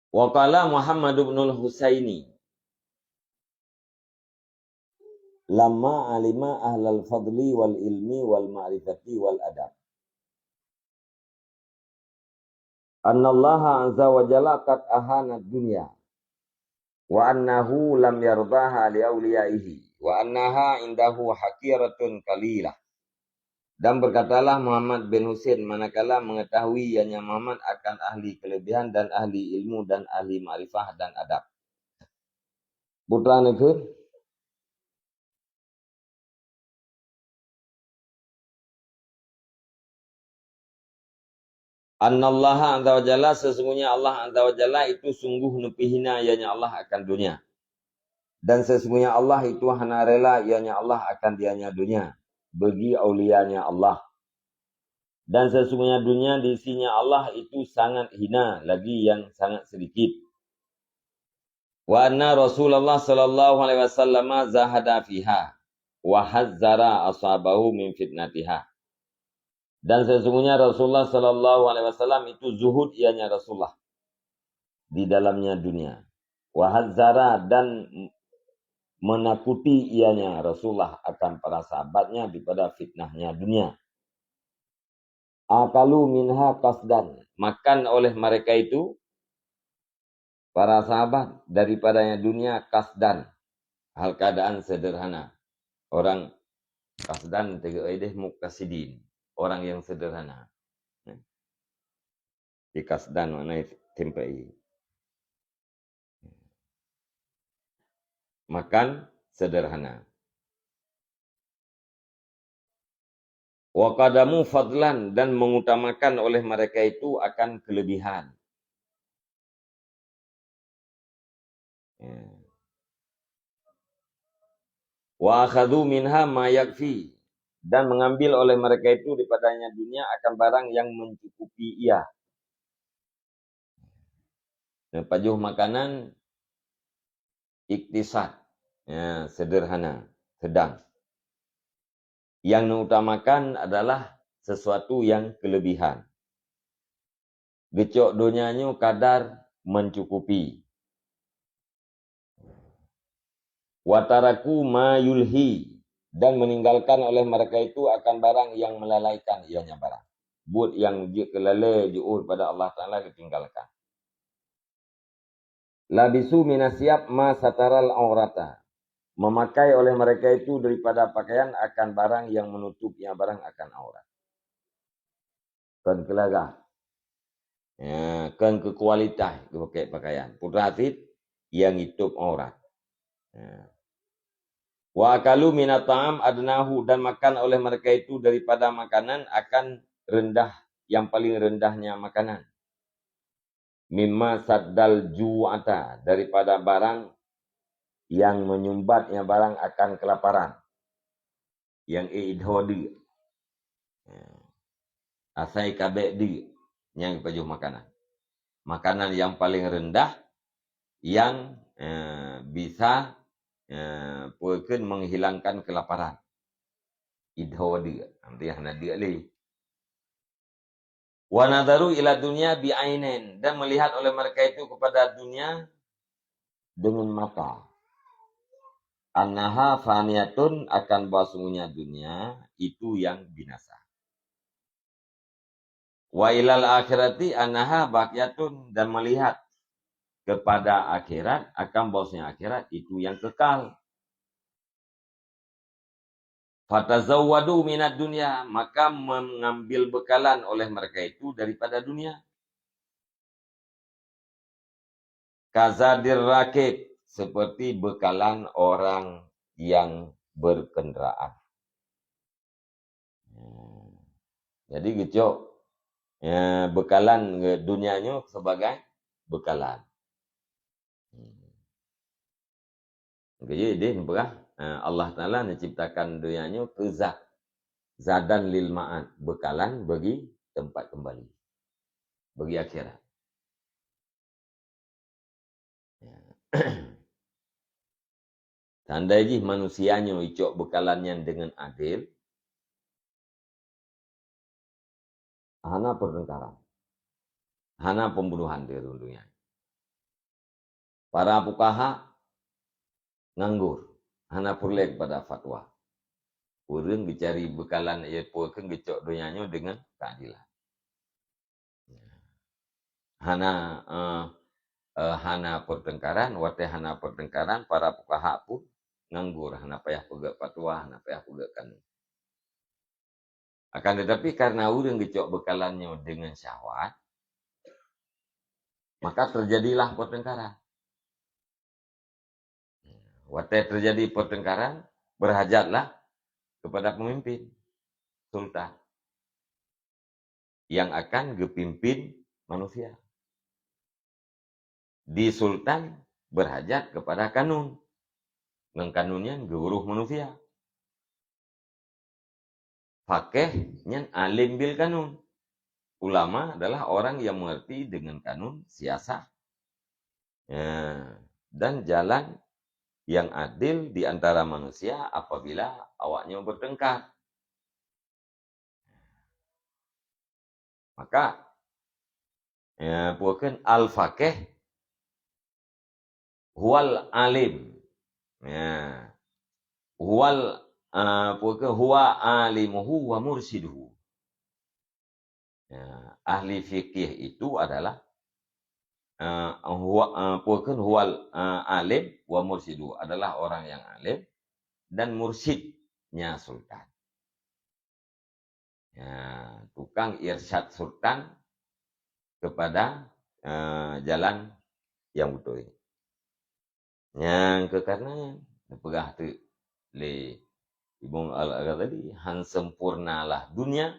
Wa qala Muhammad ibnul Husaini, "Lamma alima ahlal fadli wal ilmi wal ma'rifati wal adab, annallaha azza wa jalla qad ahana dunya, wa annahu lam yardaha li auliyaihi, wa annaha indahu haqiratun qalilah." Dan berkatalah Muhammad bin Husain, manakala mengetahui ianya Muhammad akan ahli kelebihan dan ahli ilmu dan ahli makrifah dan adab. Putra neukheun, "Annallaha azza wa jalla, sesungguhnya Allah azza wa jalla itu sungguh neupeuhina ianya Allah akan dunia. Dan sesungguhnya Allah itu hana rela ianya Allah akan dianya dunia bagi aulianya Allah. Dan sesungguhnya dunia di sisinya Allah itu sangat hina lagi yang sangat sedikit. Wa anna Rasulullah sallallahu alaihi wasallam zahada fiha wa hazzara ashabahu min fitnatiha." Dan sesungguhnya Rasulullah sallallahu alaihi wasallam itu zuhud ianya Rasulullah di dalamnya dunia. Wa hazzara, dan menakuti ianya Rasulullah akan para sahabatnya daripada fitnahnya dunia. Akalu minha qasdan, makan oleh mereka itu, para sahabat, daripadanya dunia qasdan, hal keadaan sederhana. Orang qasdan teuk ideh muqtasidin, orang yang sederhana. Di qasdan makna tempai. Makan sederhana. Wa qadamu fadlan, dan mengutamakan oleh mereka itu akan kelebihan. Ya. Wa akhadhu minha ma yakfi, dan mengambil oleh mereka itu daripadanya dunia akan barang yang mencukupi ia. Neupajoh makanan iktisad, ya, sederhana, sedang. Yang neuutamakan adalah sesuatu yang kelebihan. Geucok donya nyoe kadar mencukupi. Wa taraku ma yulhi, dan meninggalkan oleh mereka itu akan barang yang melalaikan ianya barang. Buet nyang jeuet keu lalée jiôh pada Allah Taala ditinggalkan. Labisu minas siyab ma sataral aurata. Memakai oleh mereka itu daripada pakaian akan barang yang menutup ianya barang akan aurat. Kon keu lagak. Ya, kon keu kualitas geupakée pakaian. Putra cit nyang jitôb aurat. Ya. Wa akalu minat ta'am adnahu, dan makan oleh mereka itu daripada makanan akan rendah, yang paling rendahnya makanan. Mimma saddal ju'ata, daripada barang yang menyumbat ianya barang akan kelaparan. Nyang idho deuk. Ya. Asai kabek deuk nyang pajoh makanan. Makanan yang paling rendah yang, eh, bisa, eh, peue kheun menghilangkan kelaparan. Idho deuk, nanti hana deuk lé. Wa nadharu ila dunya bi ainin, dan melihat oleh mereka itu kepada dunia dengan mata. Annaha faniyatun, akan bahwasanya dunia itu yang binasa. Wa ilal akhirati annaha baqiyatun, dan melihat kepada akhirat akan bahwasanya akhirat itu yang kekal. Fatazawwadu minad dunya, maka mengambil bekalan oleh mereka itu daripada dunia. Kazadir rakib, seperti bekalan orang yang berkendaraan. Hmm. Jadi geucok, ya, bekalan nge-, dunia nyoe sebagai bekalan. Hmm. Jadi, deh, peugah, eh, Allah Taala neuciptakan dunia nyoe keu zat. zadan lil ma'ad, beukalan bagi teumpat keumbali, bagi akhirat. Ya. Tandai jih manusia nyoe icok beukalan nyan deungon adil, hana peurteungkaran, hana peumbunohan di dunia. Para fukaha nganggur, hana peureulée keupada fatwa. Ureuëng geucari beukalan, ie peue kheun geucok donya nyoe deungon keadilan. Hana, eh, eh, hana peurteungkaran, watée hana peurteungkaran, para fukaha pun nganggur, hana payah peugét fatwa, hana payah peugét kanun. Akan tetapi, karena ureuëng geucok beukalan nyoe deungon syahwat, maka teujadilah peurteungkaran. Watée teujadi peurteungkaran, beurhajatlah keupada peumimpin, sultan, nyang akan geupimpin manusia. Di sultan beurhajat keupada kanun, ngon kanun nyan geuurôh manusia. Faqih nyan alim bil kanun. Ulama adalah orang yang mengerti dengan kanun siasah. Ya, dan jalan yang adil di antara manusia apabila awaknyoe bertengkar. Maka, ya, peue kheun al-faqih huwal alim. Ya. Huwal, eh, peue kheun huwa alimuhu wa mursyiduhu. Ya, ahli fikih itu adalah, eh, huwa, eh, peue kheun huwal, eh, alim wa mursyiduhu, adalah orang yang alim dan mursyidnya sultan. Ya, tukang irsyad sultan kepada, eh, jalan yang beutôi. Nyang keu karena nyan, neupeugah teuk lé Imam Al-Ghazali, han sempurnalah dunia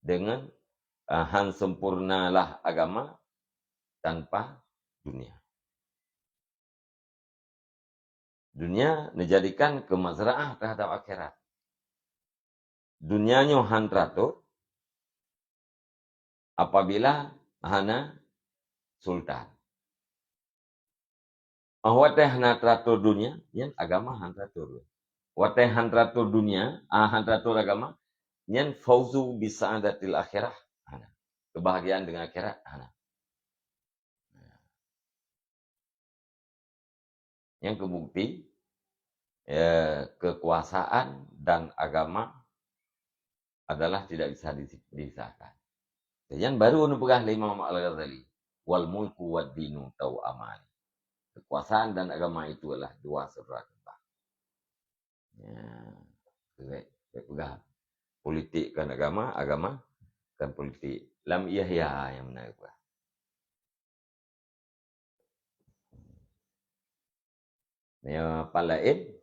dengan, eh, han sempurnalah agama tanpa dunia. Dunia neujadikan keu mazraah terhadap akhirat. Dunia nyoe han teuatur apabila hana sultan. Óh watée hana teuatur dunia, nyan agama han teuatur. Watée han teuatur dunia, ah, han teuatur agama, nyan fauzu bi sa'adatil akhirah hana. Kebahagiaan dengan akhirat hana. Nyang keu bukti, eh, kekuasaan dan agama adalah tidak bisa di-, dipisahkan. Nyan baru neupeugah lé Imam Al-Ghazali, "Wal mulku wad dinu tau'aman." Kekuasaan dan agama itu adalah dua saudara kembar. Ya, baik, baik peugah. Politik kan agama, agama kan politik. Lam Ihya nyang meunan peugah. Ya, pan laén,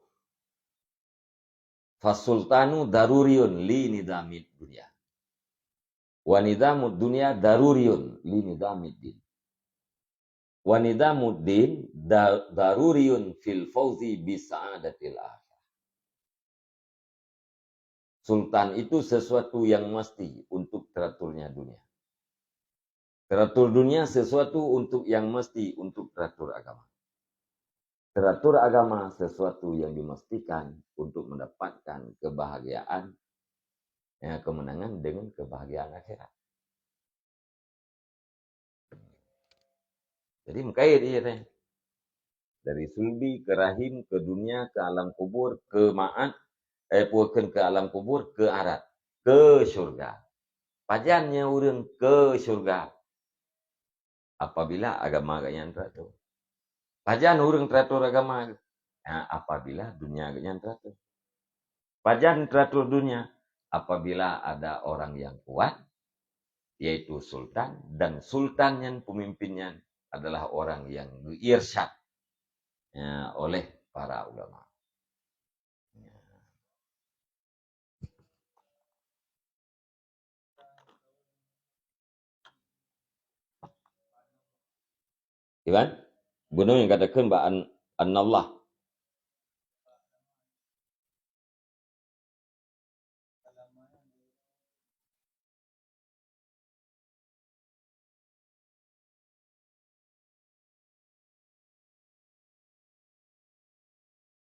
"Fasultanu daruriyun li nizamid dunya. Wa nizamud dunya daruriyun li nizamid din. Wa nizamud din da-, daruriyun fil fauzi bi sa'adatil akhirah." Sultan itu sesuatu yang mesti untuk teraturnya dunia. Teratur dunia sesuatu untuk yang mesti untuk teratur agama. Teratur agama sesuatu yang dimestikan untuk mendapatkan kebahagiaan, ya, kemenangan dengan kebahagiaan akhirat. Jadi, meukaid jih teh. Dari sulbi, ke rahim, ke dunia, ke alam kubur, ke ma'ad, eh, peue kheun ke alam kubur, ke akhirat, ke syurga. Pajan nyan ureuëng ke syurga? Apabila agama geuhnyan teuatur. Pajan ureuëng teuatur agama? Ha, apabila dunia geuhnyan teuatur. Pajan teuatur dunia? Apabila ada orang yang kuat, yaitu sultan, dan sultan nyan, pemimpin nyan adalah orang yang geuirsyad, ya, oleh para ulama. Ya. Iban, bunoe nyang ka takheun bak an-, annallah.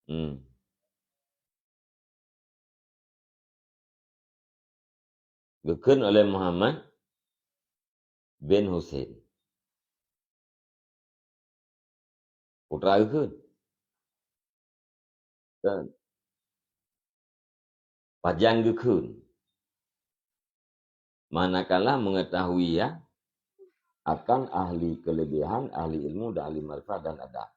Hmm. Geukheun oleh Muhammad bin Husein. Putra geukheun. Kan? Pajan geukheun. Manakala mengetahui ya akan ahli kelebihan, ahli ilmu dan ahli makrifat dan adab.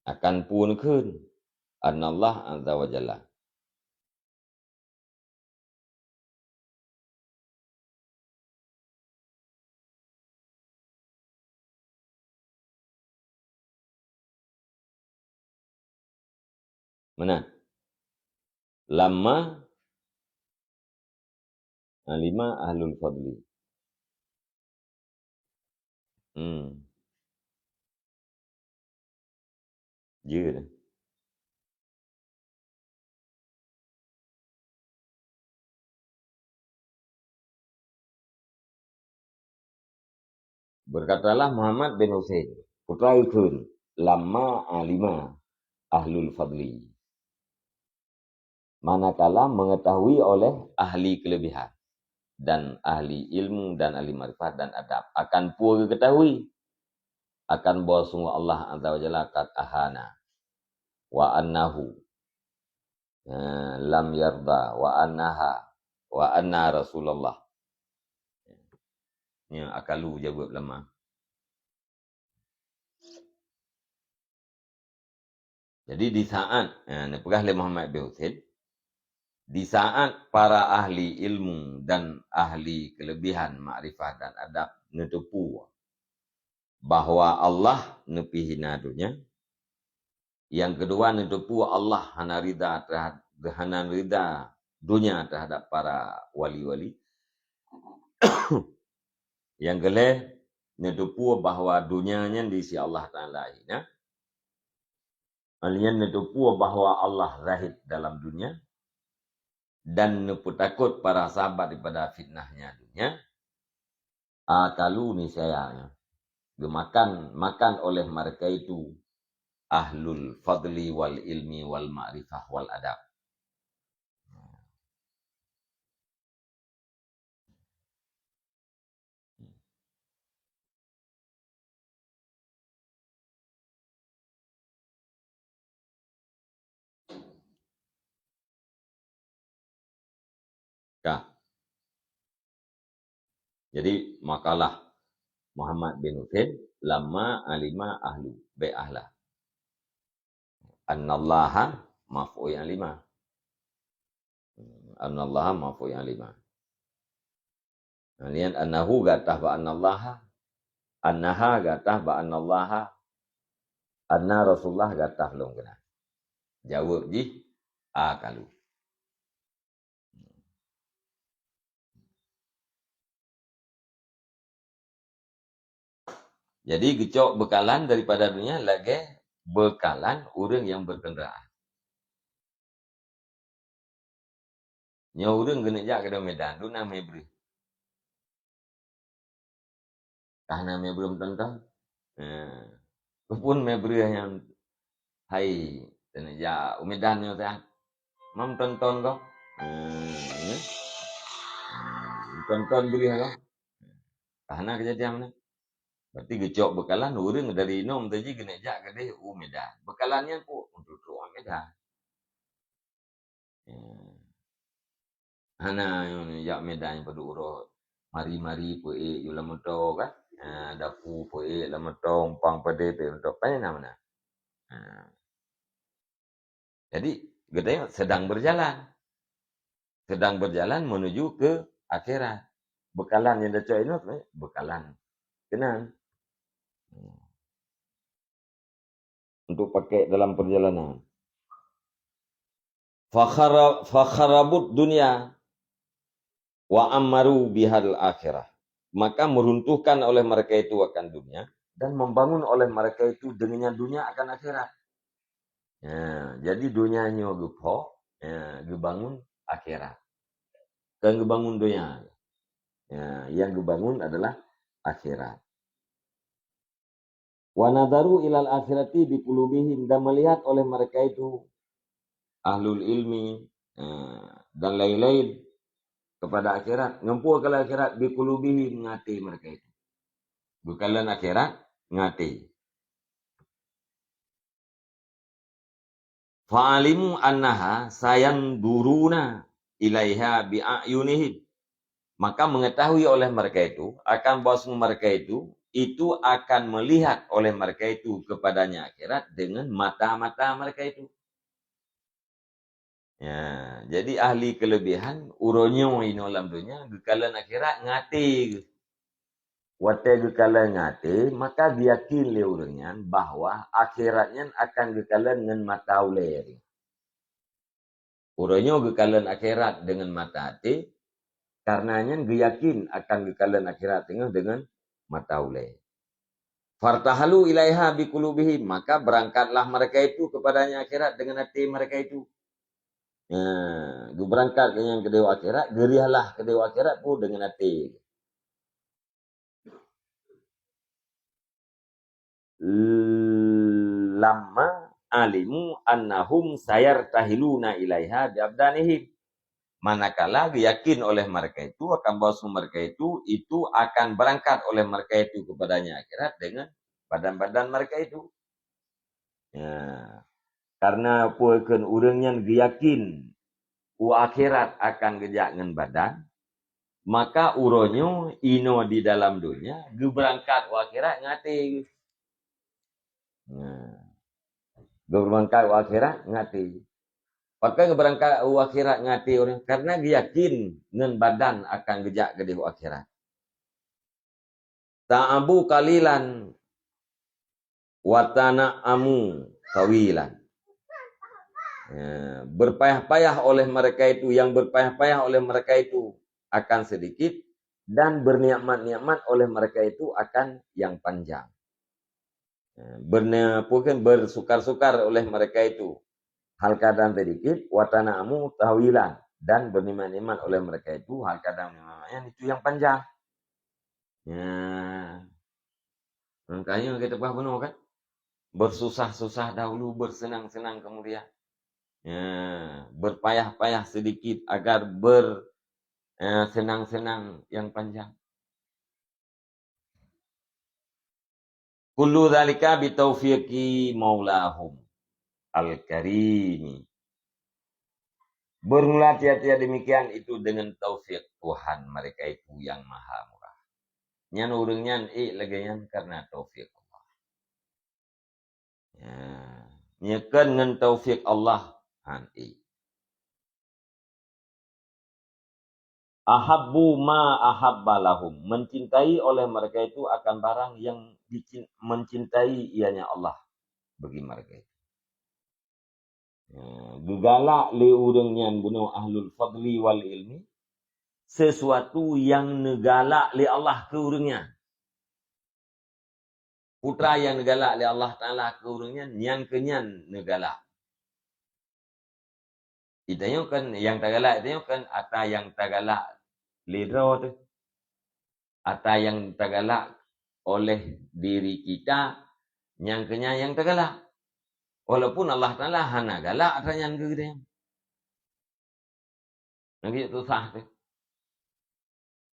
Akan pun kheun, anallah azza wa jalla. Meunan. Lamma alima ahlul fadli. Hmm. Jeuet. Berkatalah Muhammad bin Husein, putra geukheun, lamma alima ahlul fadli. Manakala mengetahui oleh ahli kelebihan dan ahli ilmu dan ahli makrifat dan adab, akan peue geuketahui akan bahwa sungguh Allah Azza wa Jalla qad ahana wa annahu, eh, lam yarda wa annaha wa anna Rasulullah. Nyan akalu jaweueb lamma. Jadi di saat, eh, neupeugah lé Muhammad bin Husein, di saat para ahli ilmu dan ahli kelebihan makrifah dan adab neuteupeue bahwa Allah neupih hina donya, nyang keudua neuteupeue Allah hana rida terhad-, hana rida donya terhadap para wali-wali. Nyang keulhèe, neuteupeue bahwa donya nyan di sisi Allah Taala hina. Nyan neuteupeue bahwa Allah zahid dalam donya dan neupeutakot para sahabat daripada fitnahnya donya. Akalu niscaya geumakan, makan oleh mereka itu ahlul fadli wal ilmi wal ma'rifah wal adab. Ka. Jadi, makalah Muhammad bin Husein, lamma alima ahlu, bèk ahla. Annallaha maf'ul alima. Annallaha maf'ul alima. Nah, nyan annahu gatah bak annallaha. Annaha gatah bak annallaha. Anna Rasulullah gatah lom keunan. Jaweueb jih, akalu. Jadi, geucok beukalan daripada donya lagèe beukalan ureueng nyang berkendaraan. Nyoe ureueng geuneuk jak keudéh Medan, dum na mé breueh. Ka na mé breueh meutonton. Eh, keupeue mé breueh nyan, hai, teuneuk jak u Medan nyoe teuh. Mam tonton gob. Eh, eh. Tonton breueh gob. Ka na keujadian meunan. Berarti geucok beukalan ureueng dari inong teuh jih geuneuk jak keudéh u Medan. Beukalan nyan peue? Untuk trok u Medan. Ya. Hana jak Medan padub uroe, mari-mari peuék yue lam moto kan? Ha, dapu peuék lam moto, umpang padé peuék lam moto. Pane na meunan? Ha. Jadi, geutanyoe sedang berjalan. Sedang berjalan menuju ke akhirat. Beukalan nyang tacok inoe, beukalan keunan. Untuk pakai dalam perjalanan. Fakhara-, fakharabud dunya wa ammaru bihal akhirah. Maka meruntuhkan oleh mereka itu akan dunia dan membangun oleh mereka itu dengan dunia akan akhirat. Ya, jadi dunia nyoe geuphok, ya, geubangun akhirat. Bukan geubangun dunia. Ya, yang geubangun adalah akhirat. Wa nadharu ilal akhirati bi qulubihim, dan melihat oleh mereka itu, ahlul ilmi, eh, dan lain-lain, kepada akhirat. Ngon peue kalon akhirat? Bi qulubihim, ngon até mereka itu. Geukalon akhirat ngon até. Fa'alimu annaha sayanzuruna ilaiha bi a'yunihim. Maka mengetahui oleh mereka itu, akan bahwasanya mereka itu, itu akan melihat oleh mereka itu kepadanya akhirat dengan mata-mata mereka itu. Ya, jadi ahli kelebihan, uroe nyoe inoe lam donya, geukalon akhirat ngon até geuh. Watée geukalon ngon até, maka geuyakin lé ureuëng nyan bahwa akhirat nyan akan geukalon ngon mata ulée. Uroe nyoe geukalon akhirat deungon mata até, kareuna nyan geuyakin akan geukalon akhirat teungoh deungon mata ulée. Fartahalu ilaiha bi qulubihim, maka berangkatlah mereka itu kepadanya akhirat dengan até mereka itu. Ya, geubeurangkat keu nyang keudeh akhirat, geuriahlah keudeh akhirat pun dengan até. Lamma alimu annahum sayartahiluna ilaiha bi abdanihim. Manakala yakin oleh mereka itu akan bahwa mereka itu, itu akan berangkat oleh mereka itu kepadanya akhirat dengan badan-badan mereka itu. Ya. Karena peue kheun ureuëng nyan geuyakin u akhirat akan geujak ngon badan, maka uroe nyoe inoe di dalam donya geubeurangkat u akhirat ngon até. Nah, geubeurangkat u akhirat ngon até. Pakon geubeurangkat u akhirat ngon até ureuëng? Karena geuyakin ngon badan akan geujak keudeh u akhirat. Ta'abu qalilan wa tana'amu tawilan. Ya, berpayah-payah oleh mereka itu, yang berpayah-payah oleh mereka itu akan sedikit, dan bernikmat-nikmat oleh mereka itu akan yang panjang. Ya, berne-, apa kan, bersukar-sukar oleh mereka itu hal kadang sedikit, wa tana'amu tawilan, dan bernikmat-nikmat oleh mereka itu hal kadang yang itu yang panjang. Ya. Makanya kita pernah bunuh kan? Bersusah-susah dahulu, bersenang-senang kemudian. Ya, berpayah-payah sedikit agar ber, eh, senang-senang yang panjang. Kullu dzalika bi taufiqi maulahum al-karimi. Bermula tiap-tiap demikian itu dengan taufik Tuhan mereka itu yang maha murah. Nyan ureuëng nyan ék lagée nyan karena taufik Allah. Ya, nyeukon ngon taufik Allah, han ék. Ahabbu ma ahabba lahum, mencintai oleh mereka itu akan barang yang dicin-, mencintai ianya Allah bagi mereka itu. Ya, geugalak lé ureuëng nyan bunoe ahlul fadli wal ilmi, sesuatu yang neugalak lé Allah keu ureuëng nyan. Putra nyang neugalak lé Allah Taala keu ureuëng nyan, nyang keu nyan neugalak. Geutanyoe kan, nyang tagalak geutanyoe kan atra nyang tagalak lé droe teuh. Atra nyang tagalak oleh diri kita, nyang keu nyan nyang tagalak. Walaupun Allah Taala hana galak atra nyan keu geutanyoe. Nyang keu susah teuh.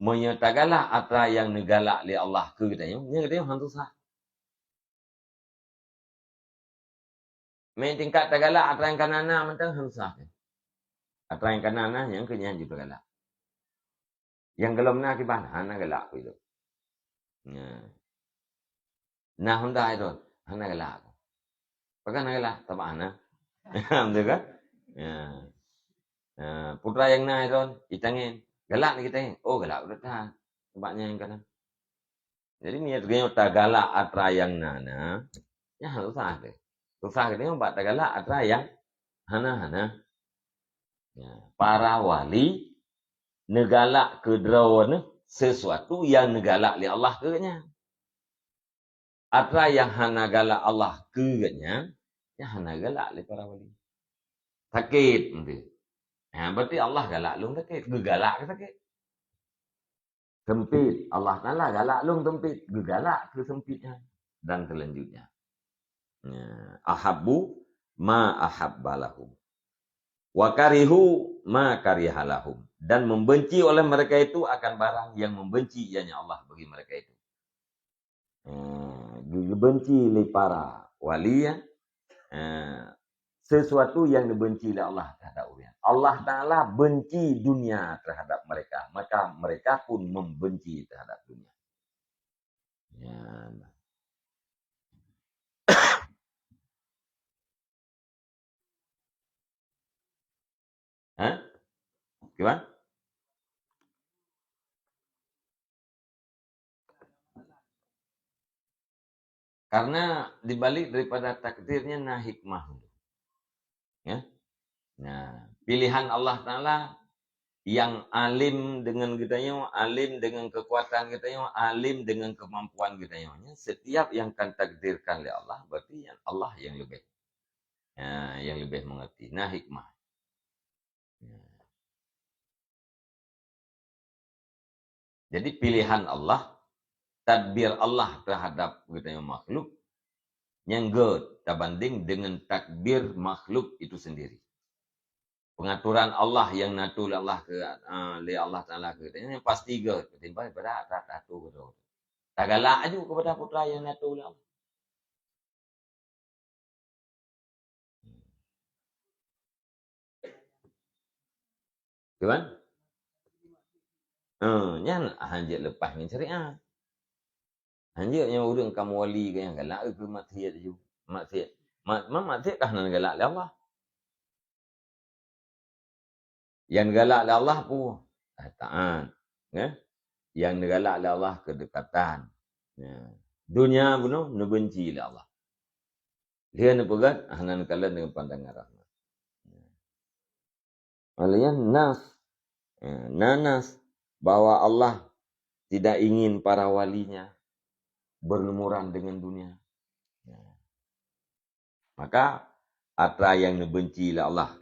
Meunyoe tagalak atra nyang neugalak lé Allah keu geutanyoe, nyan geutanyoe han susah. Meutingkat tagalak atra nyang ka na-na mantong han susah teuh. Atra nyang ka na-na nyang keu nyan jeuet tagalak. Nyang gohlom na kiban hana galak keu ilôn. Nah. Na honda ilôn, hana galak. Pakon hana galak? Sabab hana. Beutôi kan? Ya. Nah, putra nyang na ilôn, itangen. Galak ni kita ni. Oh, galak beutôi that. Sabab nyan nyang kana. Jadi, meunyoe tagalak atra nyang na, na, nyan susah teuh. Susah geutanyoe bak tagalak atra nyang hana, hana. Ya, para wali neugalak keu droeneuh sesuatu nyang neugalak lé Allah keu geuhnyan. Atra nyang hana galak Allah keu geuhnyan, nyan hana galak lé para wali. Sakét, meunteuh. Ha, berarti Allah galak lôn sakét, geugalak keu sakét. Sempit, Allah Taala galak lôn sempit, geugalak keu sempit nyan. dan selanjutnya. Ya, ahabbu ma ahabba lahum. Wa karihu ma kariha lahum. Dan membenci oleh mereka itu akan barang yang membenci ianya Allah bagi mereka itu. Eh, geubenci lé para wali, ya. Eh, sesuatu yang dibenci lé Allah terhadap ureuëng. Allah Ta'ala benci dunia terhadap mereka, maka mereka pun membenci terhadap dunia. Ya. Hah? Gimana? Karena di balik daripada takdirnya na hikmah. Ya. Nah, pilihan Allah Ta'ala yang alim dengan geutanyoe, alim dengan kekuatan geutanyoe, alim dengan kemampuan geutanyoe. Setiap yang kan takdirkan oleh Allah, berarti yang Allah yang lebih, ya, yang lebih mengerti. Nah, hikmah. Ya. Jadi pilihan Allah, tadbir Allah terhadap geutanyoe makhluk, nyang gét tabanding dengan takbir makhluk itu sendiri. Pengaturan Allah yang natu lé Allah ke, eh, lé Allah Ta'ala ke, yang pasti gét ketimbang pada atas atu gitu. Tagalak aju kepada putra yang natu lé Allah. Tuan? Eh, nyan hanjeuet leupah ngon syariat. Hanjeuet nyang ureuëng ka meuwali ka nyang galak keu maksiat ju. Maksiat. Ma-, ma-, maksiat ka hana galak lé Allah. Nyang galak lé Allah peue? Ah, taat. Ya? Nyang galak lé Allah keudekatan. Ya. Dunia bunoe neubenci lé Allah. Lheueh neupeugah, hana neukalon dengan pandangan rahmat. Oleh nyan nas, ya, na nas bahwa Allah tidak ingin para walinya berlumuran dengan dunia. Ya. Maka, atra nyang neubenci lé Allah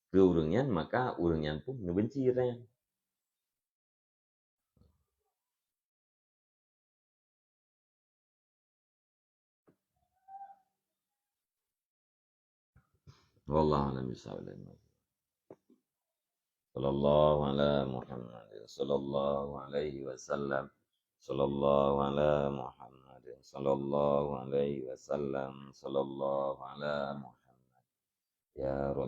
keu ureuëng nyan, maka ureuëng nyan pun neubenci atra nyan. Wallahu a'lam bishawab. Sallallahu ala Muhammad, sallallahu alaihi wasallam. Sallallahu ala Muhammad, sallallahu alaihi wasallam. Sallallahu ala Muhammad. Ya Rabb.